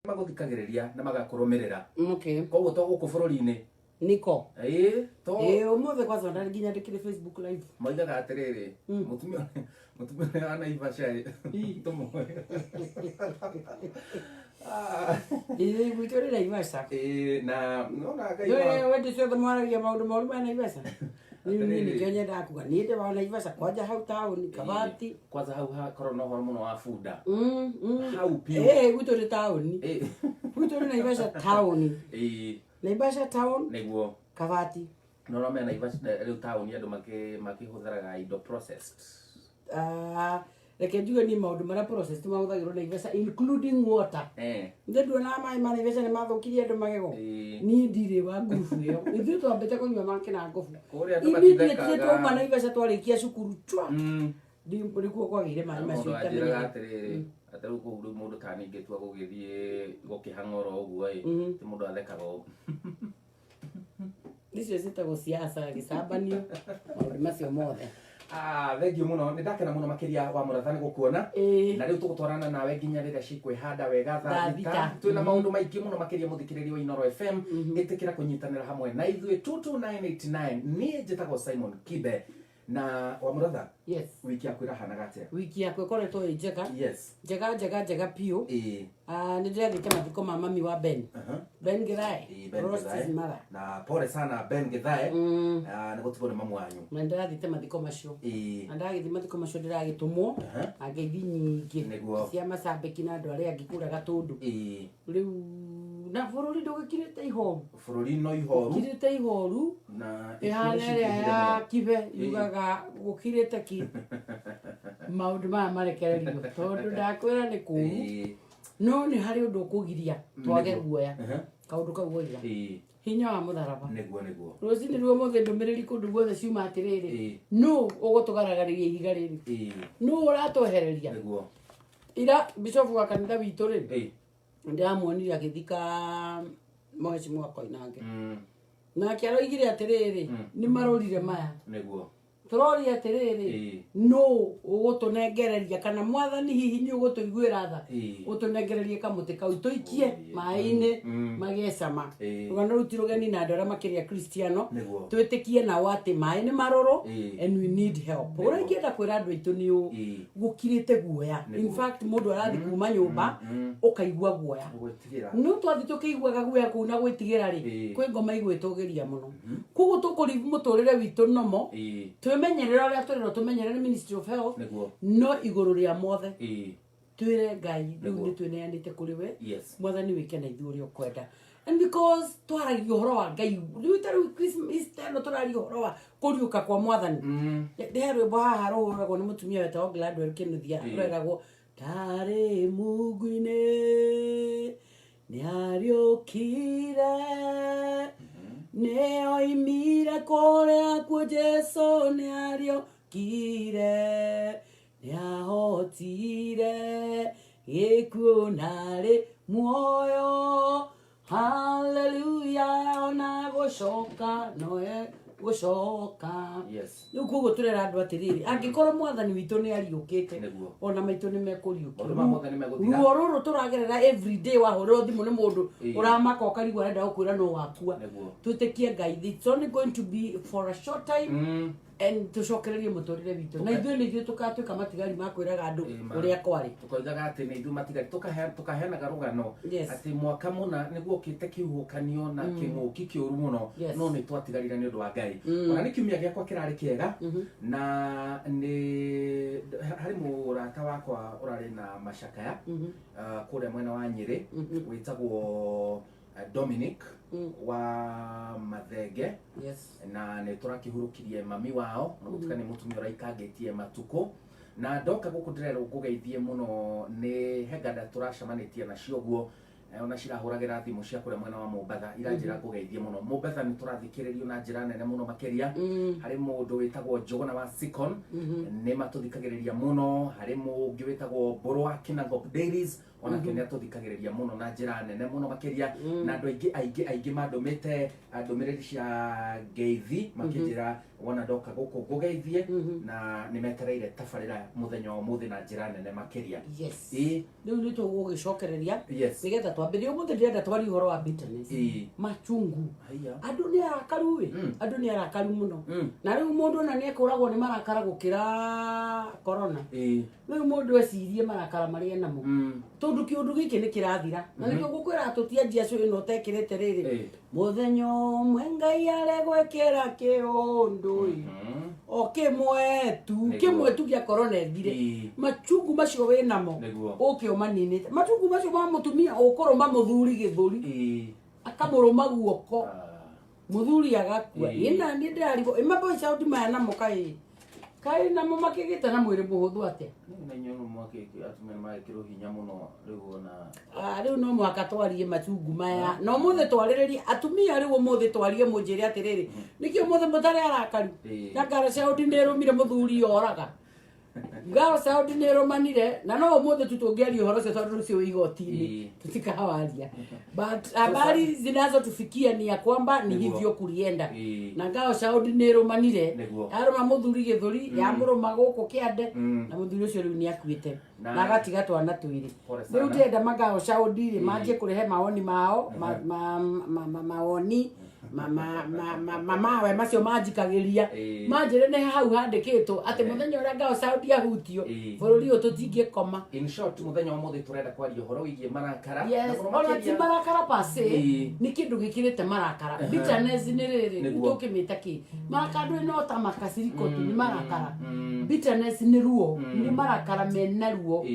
Magũthikagĩrĩria na magakũrũmĩrĩra. Okay. Koguo to gũkũ bũrũri-inĩ. Niko. Ĩĩ, to Ĩĩ, ũmũthĩ kwanza ndarĩ nginya ndĩkĩrĩ Facebook Live. Moigaga atĩrĩrĩ, mũtumia ũrĩa wa Naivasha ĩ, tũmũĩ. Ah, Ĩĩ, gwitũ nĩ Naivasha. Ĩĩ, na nona Ngai Wewe wendi ciothe mwaragia maũndũ moru ma Naivasha. Niĩ Atĩrĩrĩ. nĩkĩo nyendaga kuga niĩ ndĩ wa Naivasha kwanja hau taũni Kabati. Kwanza hau hakorwo na ũhoro mũno wa bunda. Hau piũ. Ĩĩ, gwitũ nĩ taũni. Gwitũ nĩ Naivasha taũni. Naivasha town. Nĩguo. Kabati. No no mena Naivasha rĩu taũni andũ makĩhũthĩraga indo processed. Ah, reke njuge niĩ maũndũ marĩa processed mahũthagĩrwo Naivasha, including water. Nĩ nduonaga maĩ ma Naivasha nĩ mathũkirie andũ magego. Niĩ ndirĩ wa ngurubu ĩyo. Ithuĩ twambĩte kũnyua ma kĩnangobu. Kũrĩa andũ Immediately matithekaga. twauma Naivasha twarĩkia cukuru chwa. Nĩkuo kwagĩire maĩ macio Mũndũ anjĩraga itamenyete. atĩrĩrĩ, atĩ rĩu kũu rĩu mũndũ ta niĩ ingĩtua gũgĩthiĩ gũkĩhang'ora ũguo ĩ, ti mũndũ athekaga ũguo. Icio ciĩtagwo siasa, gĩcambanio, maũndũ macio mothe. Ah, thengiũ mũno, nĩ ndakena mũno makĩria wa mũratha nĩ gũkuona. Na rĩu tũgũtwarana nawe nginya rĩrĩa cikwĩhanda wega thaa Thaa 6. 6. Twĩna maũndũ maingĩ mũno makĩria mũthikĩrĩria wa Inooro FM. Ĩtĩkĩra kũnyitanĩra hamwe na ithuĩ 22989. Niĩ njĩtagwo Simon Kibe. Na wa mũratha, Yes. wiki yaku ĩrahanaga atĩa? Wiki yakwa ĩkoretwo ĩ njega. Njega njega njega biũ. Ah, nĩ ndĩrathiĩte mathiko ma mami wa Ben. Ben Githae. Ĩĩ, Ben Lost Githae. his mother. Na pole sana Ben Githae. Ah, nĩ gũtigwo nĩ mamu wanyu. Na ndĩrathiĩte mathiko macio. Na ndagĩthiĩ mathiko macio ndĩragĩtũmwo na ngeithi nyingĩ cia macambĩki na andũ arĩa angĩ kũrĩa Gatũndũ. Rĩu na bũrũri ndũgĩkirĩte ihoru. Bũrũri no ihoru. Gũkirĩte ihoru. Na ĩhana ikuũ nĩ ĩrĩa cingĩhire ya mũno. Kibe yugaga gũkirĩte ki. Maũndũ maya marekererio tondũ ndakwĩra nĩ kũũru. No nĩ harĩ ũndũ ũkũgiria twage guoya. Kaũndũ kau woiga. Hinya wa mũtharaba. Nĩguo, nĩguo. Rũcinĩ rwa ũmũthĩ ndũmĩrĩri kũndũ guothe ciuma atĩrĩrĩ. Nũ ũgũtũgaragaria ihiga rĩrĩ? Nũ ũratwehereria? Nĩguo. Ira bishofu wa kanitha witũ rĩ, ndĩramuonire agĩthika Mheshimiwa Koinange. Nake aroigire atĩrĩrĩ, nĩ marorire maya. Nĩguo. Tũroria atĩrĩrĩ, nũ ũgũtũnengereria kana mwathani hihi nĩ ũgũtũiguĩra tha? Ũtũnengererie kamũtĩ kau tũikie maĩ-inĩ magĩe cama. Rũgano rũu ti rũgeni na andũ arĩa makĩria Kristiano. Twĩtĩkie nao atĩ maĩ nĩ marũrũ and we need help. Ũrĩa ingĩenda kwĩra andũ aitũ nĩ ũũ, gũkirĩte guoya. In fact, mũndũ arathiĩ kuma nyũmba ũkaigua guoya. Gwĩtigĩra. No twathiĩ tũkĩiguaga guoya kũu na gwĩtigĩra rĩ, kwĩ ngoma igwĩtũgĩria mũno. Koguo tũkũrivu mũtũrĩre witũ nomo, twĩmenyerere ũrĩa tũrerwo tũmenyerere nĩ Ministry of Health, no igũrũ rĩa mothe twĩre Ngai rĩu nĩ twĩneanĩte kũrĩ we. Mwathani wĩke na ithuĩ ũrĩa ũkwenda. And because twaragia ũhoro wa Ngai, rĩu ta rĩu Christmas Easter ĩno tũraria ũhoro wa kũriũka kwa Mwathani. Ndĩhe rwĩmbo haha rũhũragwo nĩ mũtumia wetagwo Gladwell Kĩnuthia, rweragwo tarĩ mungu-inĩ nĩariũkire, nĩoimire kũrĩa kuo Jesũ nĩariũkire, nĩahotire gĩkuũ narĩ muoyo. Hallelujah, ona gũcoka noe gũcoka. Rĩu koguo tũrera andũ atĩrĩrĩ, angĩkorwo mwathani witũ nĩ ariũkĩte, ona maitũ nĩ mekũriũkio. Maũndũ ma mothe nĩ megũthira. Ruo rũrũ tũragerera everyday, wahũrĩrwo thimũ nĩ mũndũ ũramaka ũkarigwo arenda gũkwĩra no wakua. Twĩtĩkie Ngai, it's only going to be for a short time. And tũcokererie mũtũrĩre witũ. Na ithuĩ nĩ ithuĩ tũgatuĩka matigari ma kwĩraga andũ ũrĩa kwarĩ. Tũkoigaga atĩ nĩ ithuĩ matigari, tũkaheanaga rũgano atĩ mwaka mũna nĩguo ũkĩte kĩhuhũkanio na kĩng'ũki kĩũru mũno, no nĩ twatigarire nĩ ũndũ wa Ngai. Ona nĩ kiumia gĩakwa kĩrarĩ kĩega, na nĩ harĩ mũrata wakwa ũrarĩ na macakaya, kũrĩa mwena wa Nyĩrĩ, wĩtagwo Dominic wa Mathenge. Na nĩ tũrakĩhurũkirie mami wao, na gũtuĩka nĩ mũtumia ũraikangĩtie matukũ. Na ndoka gũkũ ndĩrerwo ngũgeithie mũno nĩ henganda tũracemanĩtie nacio ũguo, ona cirahũragĩra thimũ cia kũrĩa mwena wa Mombatha, iranjĩra ngũgeithie mũno. Mombatha nĩ tũrathikĩrĩrio na njĩra nene mũno makĩria. Harĩ mũndũ wĩtagwo Njũgũna wa Sikon, nĩ matũthikagĩrĩria mũno. Harĩ mũngĩ wĩtagwo Mbũrũ wa Kinangop Dairies, Onake nĩ atũthikagĩrĩria mũno na njĩra nene mũno makĩria, na andũ aingĩ aingĩ aingĩ mandũmĩte ndũmĩrĩri cia ngeithi makĩnjĩra wona ndoka gũkũ ngũgeithie, na nĩ metereire tabarĩra mũthenya wa ũmũthĩ na njĩra nene makĩria. Yes. Ĩĩ. Rĩu nĩ tũgũgĩcokereria nĩgetha twambĩrĩrie. Ũmũthĩ ndĩrenda twarie ũhoro wa bitterness, machungu. Haiya. Andũ nĩ arakaru ĩ, andũ nĩ arakaru mũno, na rĩu mũndũ ona nĩ ekũragwo nĩ marakara gũkĩra corona. Rĩu mũndũ ecirie marakara marĩa enamo, tondũ kĩũndũ gĩkĩ nĩ kĩrathira, na nĩkĩo ngũkwĩra tũtianjia cũ ĩno ũtekĩrĩte rĩrĩ. Mũthenya ũmwe Ngai aregwĩkĩra kĩũndũ ĩ, o kĩmwe tu, kĩmwe tu gĩa corona ĩthire. Machungu macio wĩ namo, ũke ũmaninĩte machungu macio ma mũtumia ũkũrũma mũthuri gĩthũri, akamũrũma guoko, mũthuri agakua. Ĩna niĩ ndĩrarigwo ĩ maboy child maya namo kaĩ kaĩ namo makĩgĩte na mwĩrĩ mũhũthũ atĩa? Na inyuĩ rĩu atumia nĩ magĩkĩrwo hinya mũno rĩu ona. Ah, rĩu no mũhaka twarie machungu maya, na ũmũthĩ twarĩrĩrie atumia. Rĩu ũmũthĩ twarie, mũnjĩre atĩrĩrĩ, nĩkĩ ũmũthĩ mũtarĩ arakaru? Na ngara ciao nĩ ĩrũmire mũthuri oraga, ngara ciao nĩ ĩrũmanire, na no ũmũthĩ tu tũngĩaria ũhoro ũcio, tondũ rũciũ wĩ igoti-inĩ tutikawaria, but habari zinazotufikia ni ya kwamba ni hivyo kulienda, na ngao Saudi nĩ ĩrũmanire, yarũma mũthuri gĩthũri, yamũrũma gũkũ kĩande, na mũthuri ũcio rĩu nĩ akuĩte na agatiga twana twĩrĩ. Pole sana. Rĩu ndĩrenda magao Saudi rĩ manjie kũrehe maoni mao, mawoni mamawe macio manjikagĩria, manjĩre nĩ hau handĩkĩtwo atĩ mũthenya ũrĩa ngao Saudi ahutio, bũrũri ũyũ tũtingĩkoma. In short, mũthenya wa ũmũthĩ tũrenda kwaria ũhoro wĩgiĩ marakara. Yes, Na mũno ona ti makĩria- marakara pase, nĩ kĩndũ gĩkĩrĩte marakara. Bitterness nĩ rĩrĩ, rĩu tũkĩmĩta kĩ marakara? Ndũĩ no ta makaciriko tu nĩ marakara. Bitterness nĩ ruo, nĩ marakara mena ruo.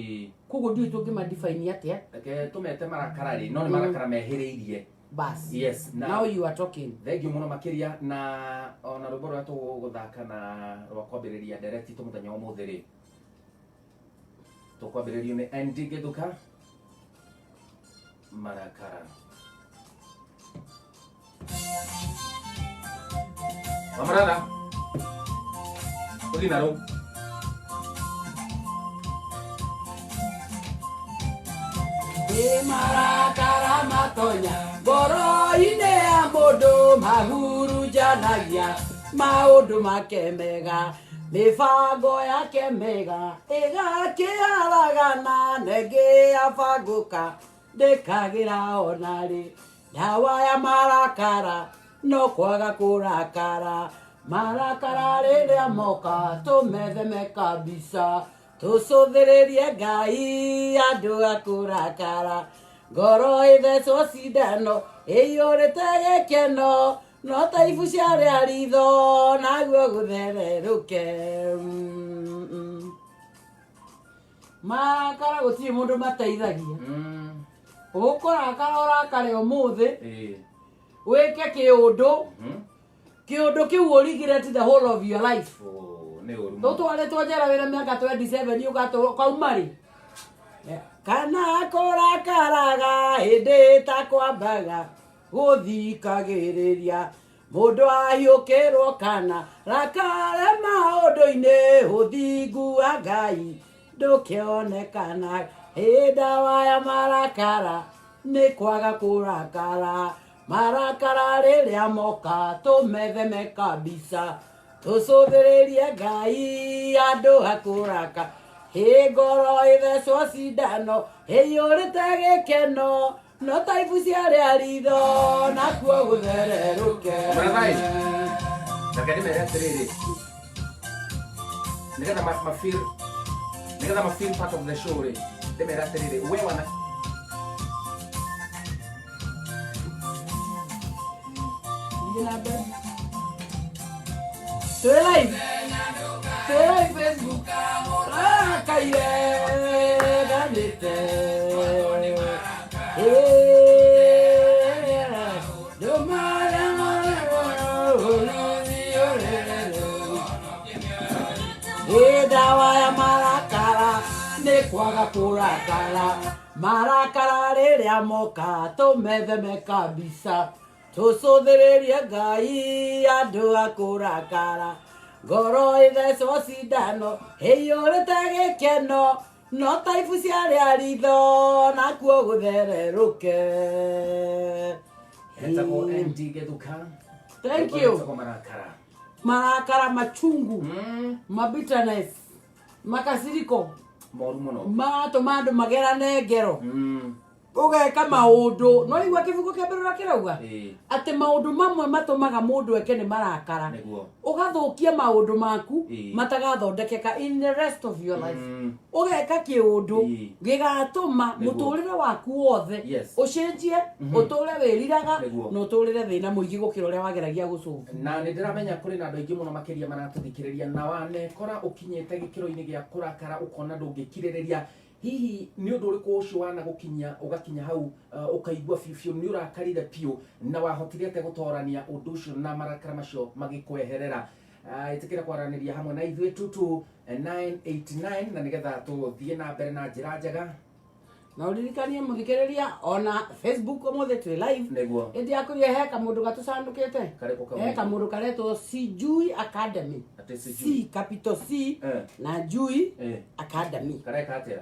Koguo ndiũĩ tũngĩmadefine atĩa. Reke tũmete marakara rĩ, no nĩ marakara mehĩrĩirie. Bas. Yes, na Now you are talking. Thengiũ mũno makĩria, na ona rwĩmbo rũrĩa tũgũthaka na rwa kwambĩrĩria ndereti tũ mũthenya wa ũmũthĩ rĩ, tũkwambĩrĩrio nĩ ND Gĩthuka, Marakara. Wamaratha tũthiĩ na rũu. Nĩ marakara matonya ngoro-inĩ ya mũndũ, mahurunjanagia maũndũ make mega, mĩbango yake mĩega ĩgakĩharagana, nengĩ yabangũka ndĩkagĩra onarĩ. Ndawa ya marakara no kwaga kũrakara. Marakara rĩrĩa moka, tũmetheme kabisa, tũcũthĩrĩrie Ngai andũ a kũrakara. Ngoro ĩthecwo cindano ĩiyũrĩte gĩkeno, no ta ibu ciarĩa ritho naguo gũthererũke. Marakara gũtirĩ mũndũ mateithagia. Ũkũrakara ũrakare ũmũthĩ, wĩke kĩũndũ, kĩũndũ kĩu ũregret the whole of your life. Oh, nĩ ũru mũno. Tũtwarĩtwo njera wĩna mĩaka 27 ũkauma rĩ, kana kũrakaraga hĩndĩ ta kwambaga gũthikagĩrĩria mũndũ ahiũkĩrwo, kana rakare maũndũ-inĩ, ũthingu wa Ngai ndũkĩonekana. Ndawa ya marakara nĩ kwaga kũrakara. Marakara rĩrĩa moka, tũmetheme kabisa, tũcũthĩrĩrie Ngai andũ a kũraka. Hĩ ngoro ĩthecwo cindano ĩiyũrĩte gĩkeno, no ta ibu ciarĩa ritho nakuo gũthererũke. Marathai. Reke ndĩmere atĩrĩrĩ, nĩgetha ma feel part of the show rĩ, ndĩmere atĩrĩrĩ, we wana Thiĩ na mbere. Twĩ live, twĩ live Facebook. Rakaire ndanĩte. Ndũmare ĩ ndawa ya marakara nĩ kwaga kũrakara. Marakara rĩrĩa moka, tũmetheme kabisa, tũcũthĩrĩrie Ngai andũ a kũrakara. Ngoro ĩthecwo cindano ĩiyũrĩte gĩkeno, No ta ibu ciarĩa ritho nakuo gũthererũke. Etagwo ND Gĩthuka. Thank you. Etagwo Marakara. Marakara machungu, mabitterness, makasiriko Moru mũno. Maratũma andũ magerane ngero. Ũgeka maũndũ no igua kĩbungo kĩa mbere ũrĩa kĩrauga atĩ maũndũ mamwe matũmaga mũndũ eke nĩ marakara. Ũgathũkia maũndũ maku matagathondekeka in the rest of your life. Ũgeka kĩũndũ gĩgatũma mũtũrĩre waku wothe ũcenjie, ũtũre wĩriraga na ũtũrĩre thĩna mũingĩ gũkĩra ũrĩa wageragia gũcũva. Na nĩ ndĩramenya kũrĩ na andũ aingĩ mũno makĩria maratũthikĩrĩria na wanekora ũkinyĩte gĩkĩro-inĩ gĩa kũrakara, ũkona ndũngĩkirĩrĩria. Hihi nĩ ũndũ ũrĩkũ ũcio wanagũkinya ũgakinya hau, ũkaigua biũ biũ nĩ ũrakarire biũ, na wahotire atĩa gũtorania ũndũ ũcio na marakara macio magĩkweherera? Ĩtĩkĩra kwaranĩria hamwe na ithuĩ 22989 na nĩgetha tũthiĩ na mbere na njĩra njega. Na ũririkanie mũthikĩrĩria ona Facebook ũmũthĩ twĩ live. Ĩndĩ yakũria he kamũndũ gatũcanũkĩte. Karĩkũ kau? He kamũndũ karetwo Sijui Academy. Atĩ Sijui. C capital C na Jui Academy. Kareka atĩa?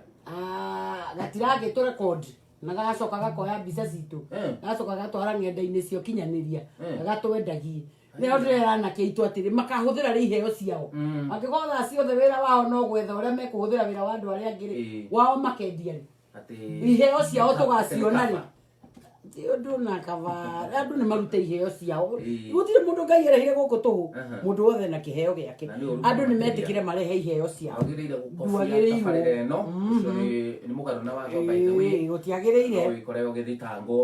Gatiragĩtũ record na gagacoka gakoya mbica citũ. Gagacoka gatwara ng'enda-inĩ cia ũkinyanĩria. Gatwendagie. Nĩho ndĩrera anake aitũ atĩrĩ, makahũthĩra rĩ iheo ciao. Angĩkorwo thaa ciothe wĩra wao no gwetha ũrĩa mekũhũthĩra wĩra wa andũ arĩa angĩ rĩ, wao makendia rĩ. Atĩ Iheo ciao tũgaciona rĩ. Kaba. Ti ũndũ na kaba, andũ nĩ marute iheo ciao. Gũtirĩ mũndũ Ngai erehire gũkũ tũhũ. Mũndũ wothe na kĩheo gĩake. Na nĩ ũru Andũ nĩ mũno makĩria. metĩkĩre marehe iheo ciao. Wagĩrĩire gũkobia Ndwagĩrĩirwo. tabarĩra ĩno. Ũcio nĩ mũgarũ na watho, by the way. Gũtiagĩrĩire. No wĩkore ũgĩthitangwo.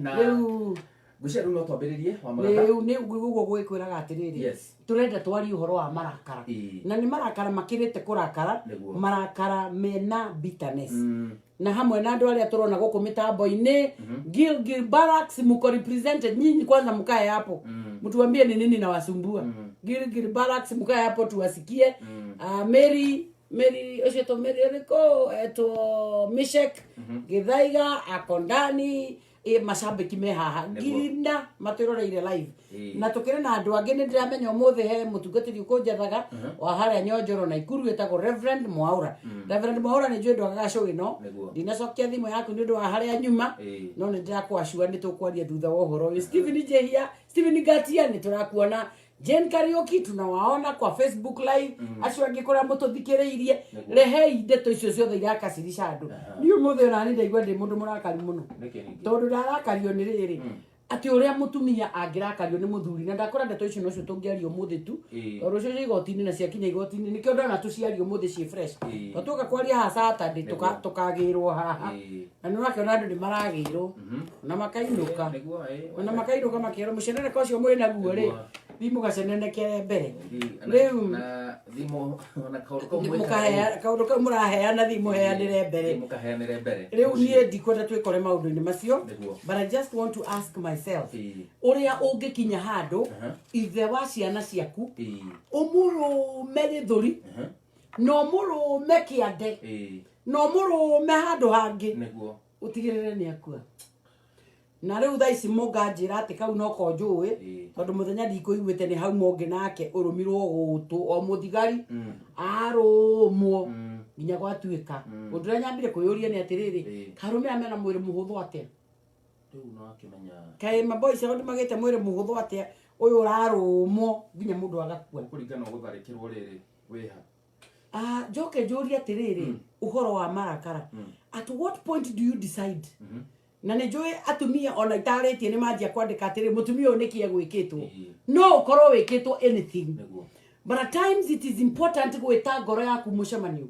Na Rĩu ngwĩciria rĩu no twambĩrĩrie wa mũrata. Rĩu nĩ ũguo gwĩkwĩraga atĩrĩrĩ. Tũrenda twarie ũhoro wa marakara. Na nĩ marakara makĩrĩte kũrakara, marakara mena bitterness. Na hamwe na andũ arĩa tũrona gũkũ mĩtambo-inĩ, Gilgil Barracks mko represented, nyinyi kwanza mkae hapo. Mtuambie ni nini nawasumbua. Gilgil Barracks mkae hapo tuwasikie. Mary, Mary, ũcio to Mary ũrĩkũ? Etwo Mishek, Githaiga, Akondani, macambĩki me haha. Ngirinda matwĩroreire live. Na tũkĩrĩ na andũ angĩ, nĩ ndĩramenya ũmũthĩ he mũtungatĩri ũkũnjethaga wa harĩa Nyonjoro na Ikuru wĩtagwo Reverend Mwaura. Reverend Mwaura nĩ njũĩ ndwagaga cũĩ no. Ndinacokia thimũ yaku nĩ ũndũ wa harĩa nyuma. No nĩ ndĩrakwacua nĩ tũkwaria thutha wa ũhoro ũyũ. Stephen Njehia, Stephen Ngatia nĩ tũrakuona. Jane Kariuki tunawaona kwa Facebook live. Acio angĩ kũrĩa mũtũthikĩrĩirie. Rehei ndeto icio ciothe irakacirisha andũ. Niĩ ũmũthĩ ona niĩ ndaigua ndĩ mũndũ mũrakaru mũno. Nĩkĩ ningĩ? Tondũ ndarakario nĩ rĩrĩ. Atĩ ũrĩa mũtumia angĩrakario nĩ mũthuri, na ndakora ndeto icio nocio tũngĩaria ũmũthĩ tu. Tondũ ũcio cia igoti-inĩ na ciakinya igoti-inĩ, nĩkĩo ndona tũciarie ũmũthĩ ciĩ fresh. Tondũ tuoka kwaria haha Saturday, tũkagĩrwo haha. Na nĩ ũrakĩona andũ nĩ maragĩrwo. Na makainũka. Na makainũka makĩerwo mũceneneko ũcio mwĩ naguo rĩ, thiĩ mũgacenenekere mbere. Rĩu Na thimũ, ona kaũndũ kau mwĩkaga mũkaheana, kaũndũ kau mũraheana thiĩ mũheanĩre mbere. Thiĩ mũkaheanĩre mbere. Rĩu niĩ ndikwenda twĩkore maũndũ-inĩ macio. But I just want to ask myself, ũrĩa ũngĩkinya handũ, ithe wa ciana ciaku, ũmũrũme gĩthũri, na ũmũrũme kĩande, na ũmũrũme handũ hangĩ, ũtigĩrĩre nĩ akua. Na rĩu thaa ici mũnganjĩra atĩ kau no ko njũĩ, tondũ mũthenya ndikũiguĩte nĩ hau mũngĩ nake ũrũmirwo gũtũ o mũthigari, arũmwo nginya gwatuĩka. Ũndũ ũrĩa nyambire kwĩyũria nĩ atĩrĩrĩ, karũme aya mena mwĩrĩ mũhũthũ atĩa? Rĩu no akĩmenya. Kaĩ maboys ao nĩmagĩte mwĩrĩ mũhũthũ atĩa? Ũyũ ũrarũmwo nginya mũndũ agakua. Kũringana ũgũtharĩkĩrwo rĩrĩ, wĩha? Njoke njũrie atĩrĩrĩ, ũhoro wa marakara. At what point do you decide? Na nĩ njũĩ atumia ona itarĩtie nĩ manjia kwandĩka atĩrĩ, mũtumia ũyũ nĩkĩ egwĩkĩtwo? No ũkorwo wĩkĩtwo anything. But at times it is important gwĩta ngoro yaku mũcemanio.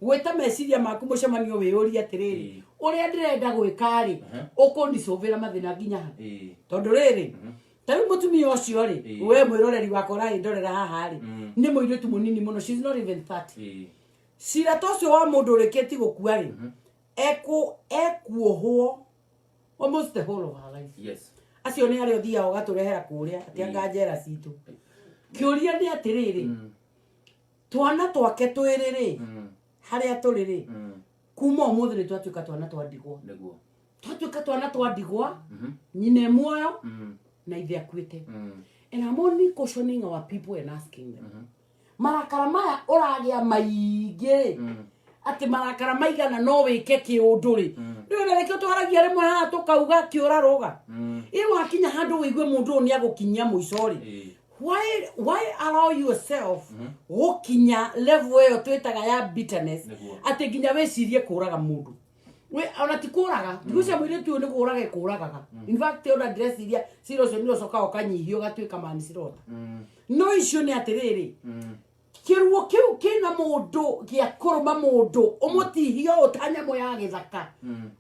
Gwĩta meciria maku mũcemanio wĩyũrie atĩrĩrĩ, ũrĩa ndĩrenda gwĩka rĩ, ũkũnicũvĩra mathĩna nginya ha? Tondũ rĩrĩ, ta rĩu mũtumia ũcio rĩ, we mwĩroreri wakwa ũragĩndorera haha rĩ, nĩ mũirĩtu mũnini mũno, she's not even 30. Cira ta ũcio wa mũndũ ũrĩkĩtie gũkua rĩ, ekuohwo almost the whole of her life. Acio nĩ arĩa ũthiaga ũgatũrehera kũrĩa, atĩ anga njera citũ. Kĩũria nĩ atĩrĩrĩ, twana twake twĩrĩ rĩ, harĩa tũrĩ rĩ, kuma ũmũthĩ nĩ twatuĩka twana twa ndigwa. Twatuĩka twana twa ndigwa, nyina e muoyo, na ithe akuĩte. And I'm only cautioning our people and asking them. Marakara maya ũragĩa maingĩ rĩ, Atĩ marakara maigana no wĩke kĩũndũ rĩ, rĩu na nĩkĩo twaragia rĩmwe haha tũkauga kĩũra rũga. Ĩ wakinya handũ wĩigue mũndũ ũyũ nĩ agũkinyia mũico rĩ, why allow yourself gũkinya level ĩyo twĩtaga ya bitterness, atĩ nginya wĩcirie kũraga mũndũ? Ona ti kũraga, ndigwĩciria mũirĩtu ũyũ nĩ kũraga ĩkũragaga. In fact, ona ndĩreciria cira ũcio nĩ ũcokaga ũkanyihio ũgatuĩka manslaughter. No icio nĩ atĩrĩrĩ, kĩruo kĩu kĩna mũndũ gĩa kũrũma mũndũ, ũmũtihie ũũ ta nyamũ ya gĩthaka,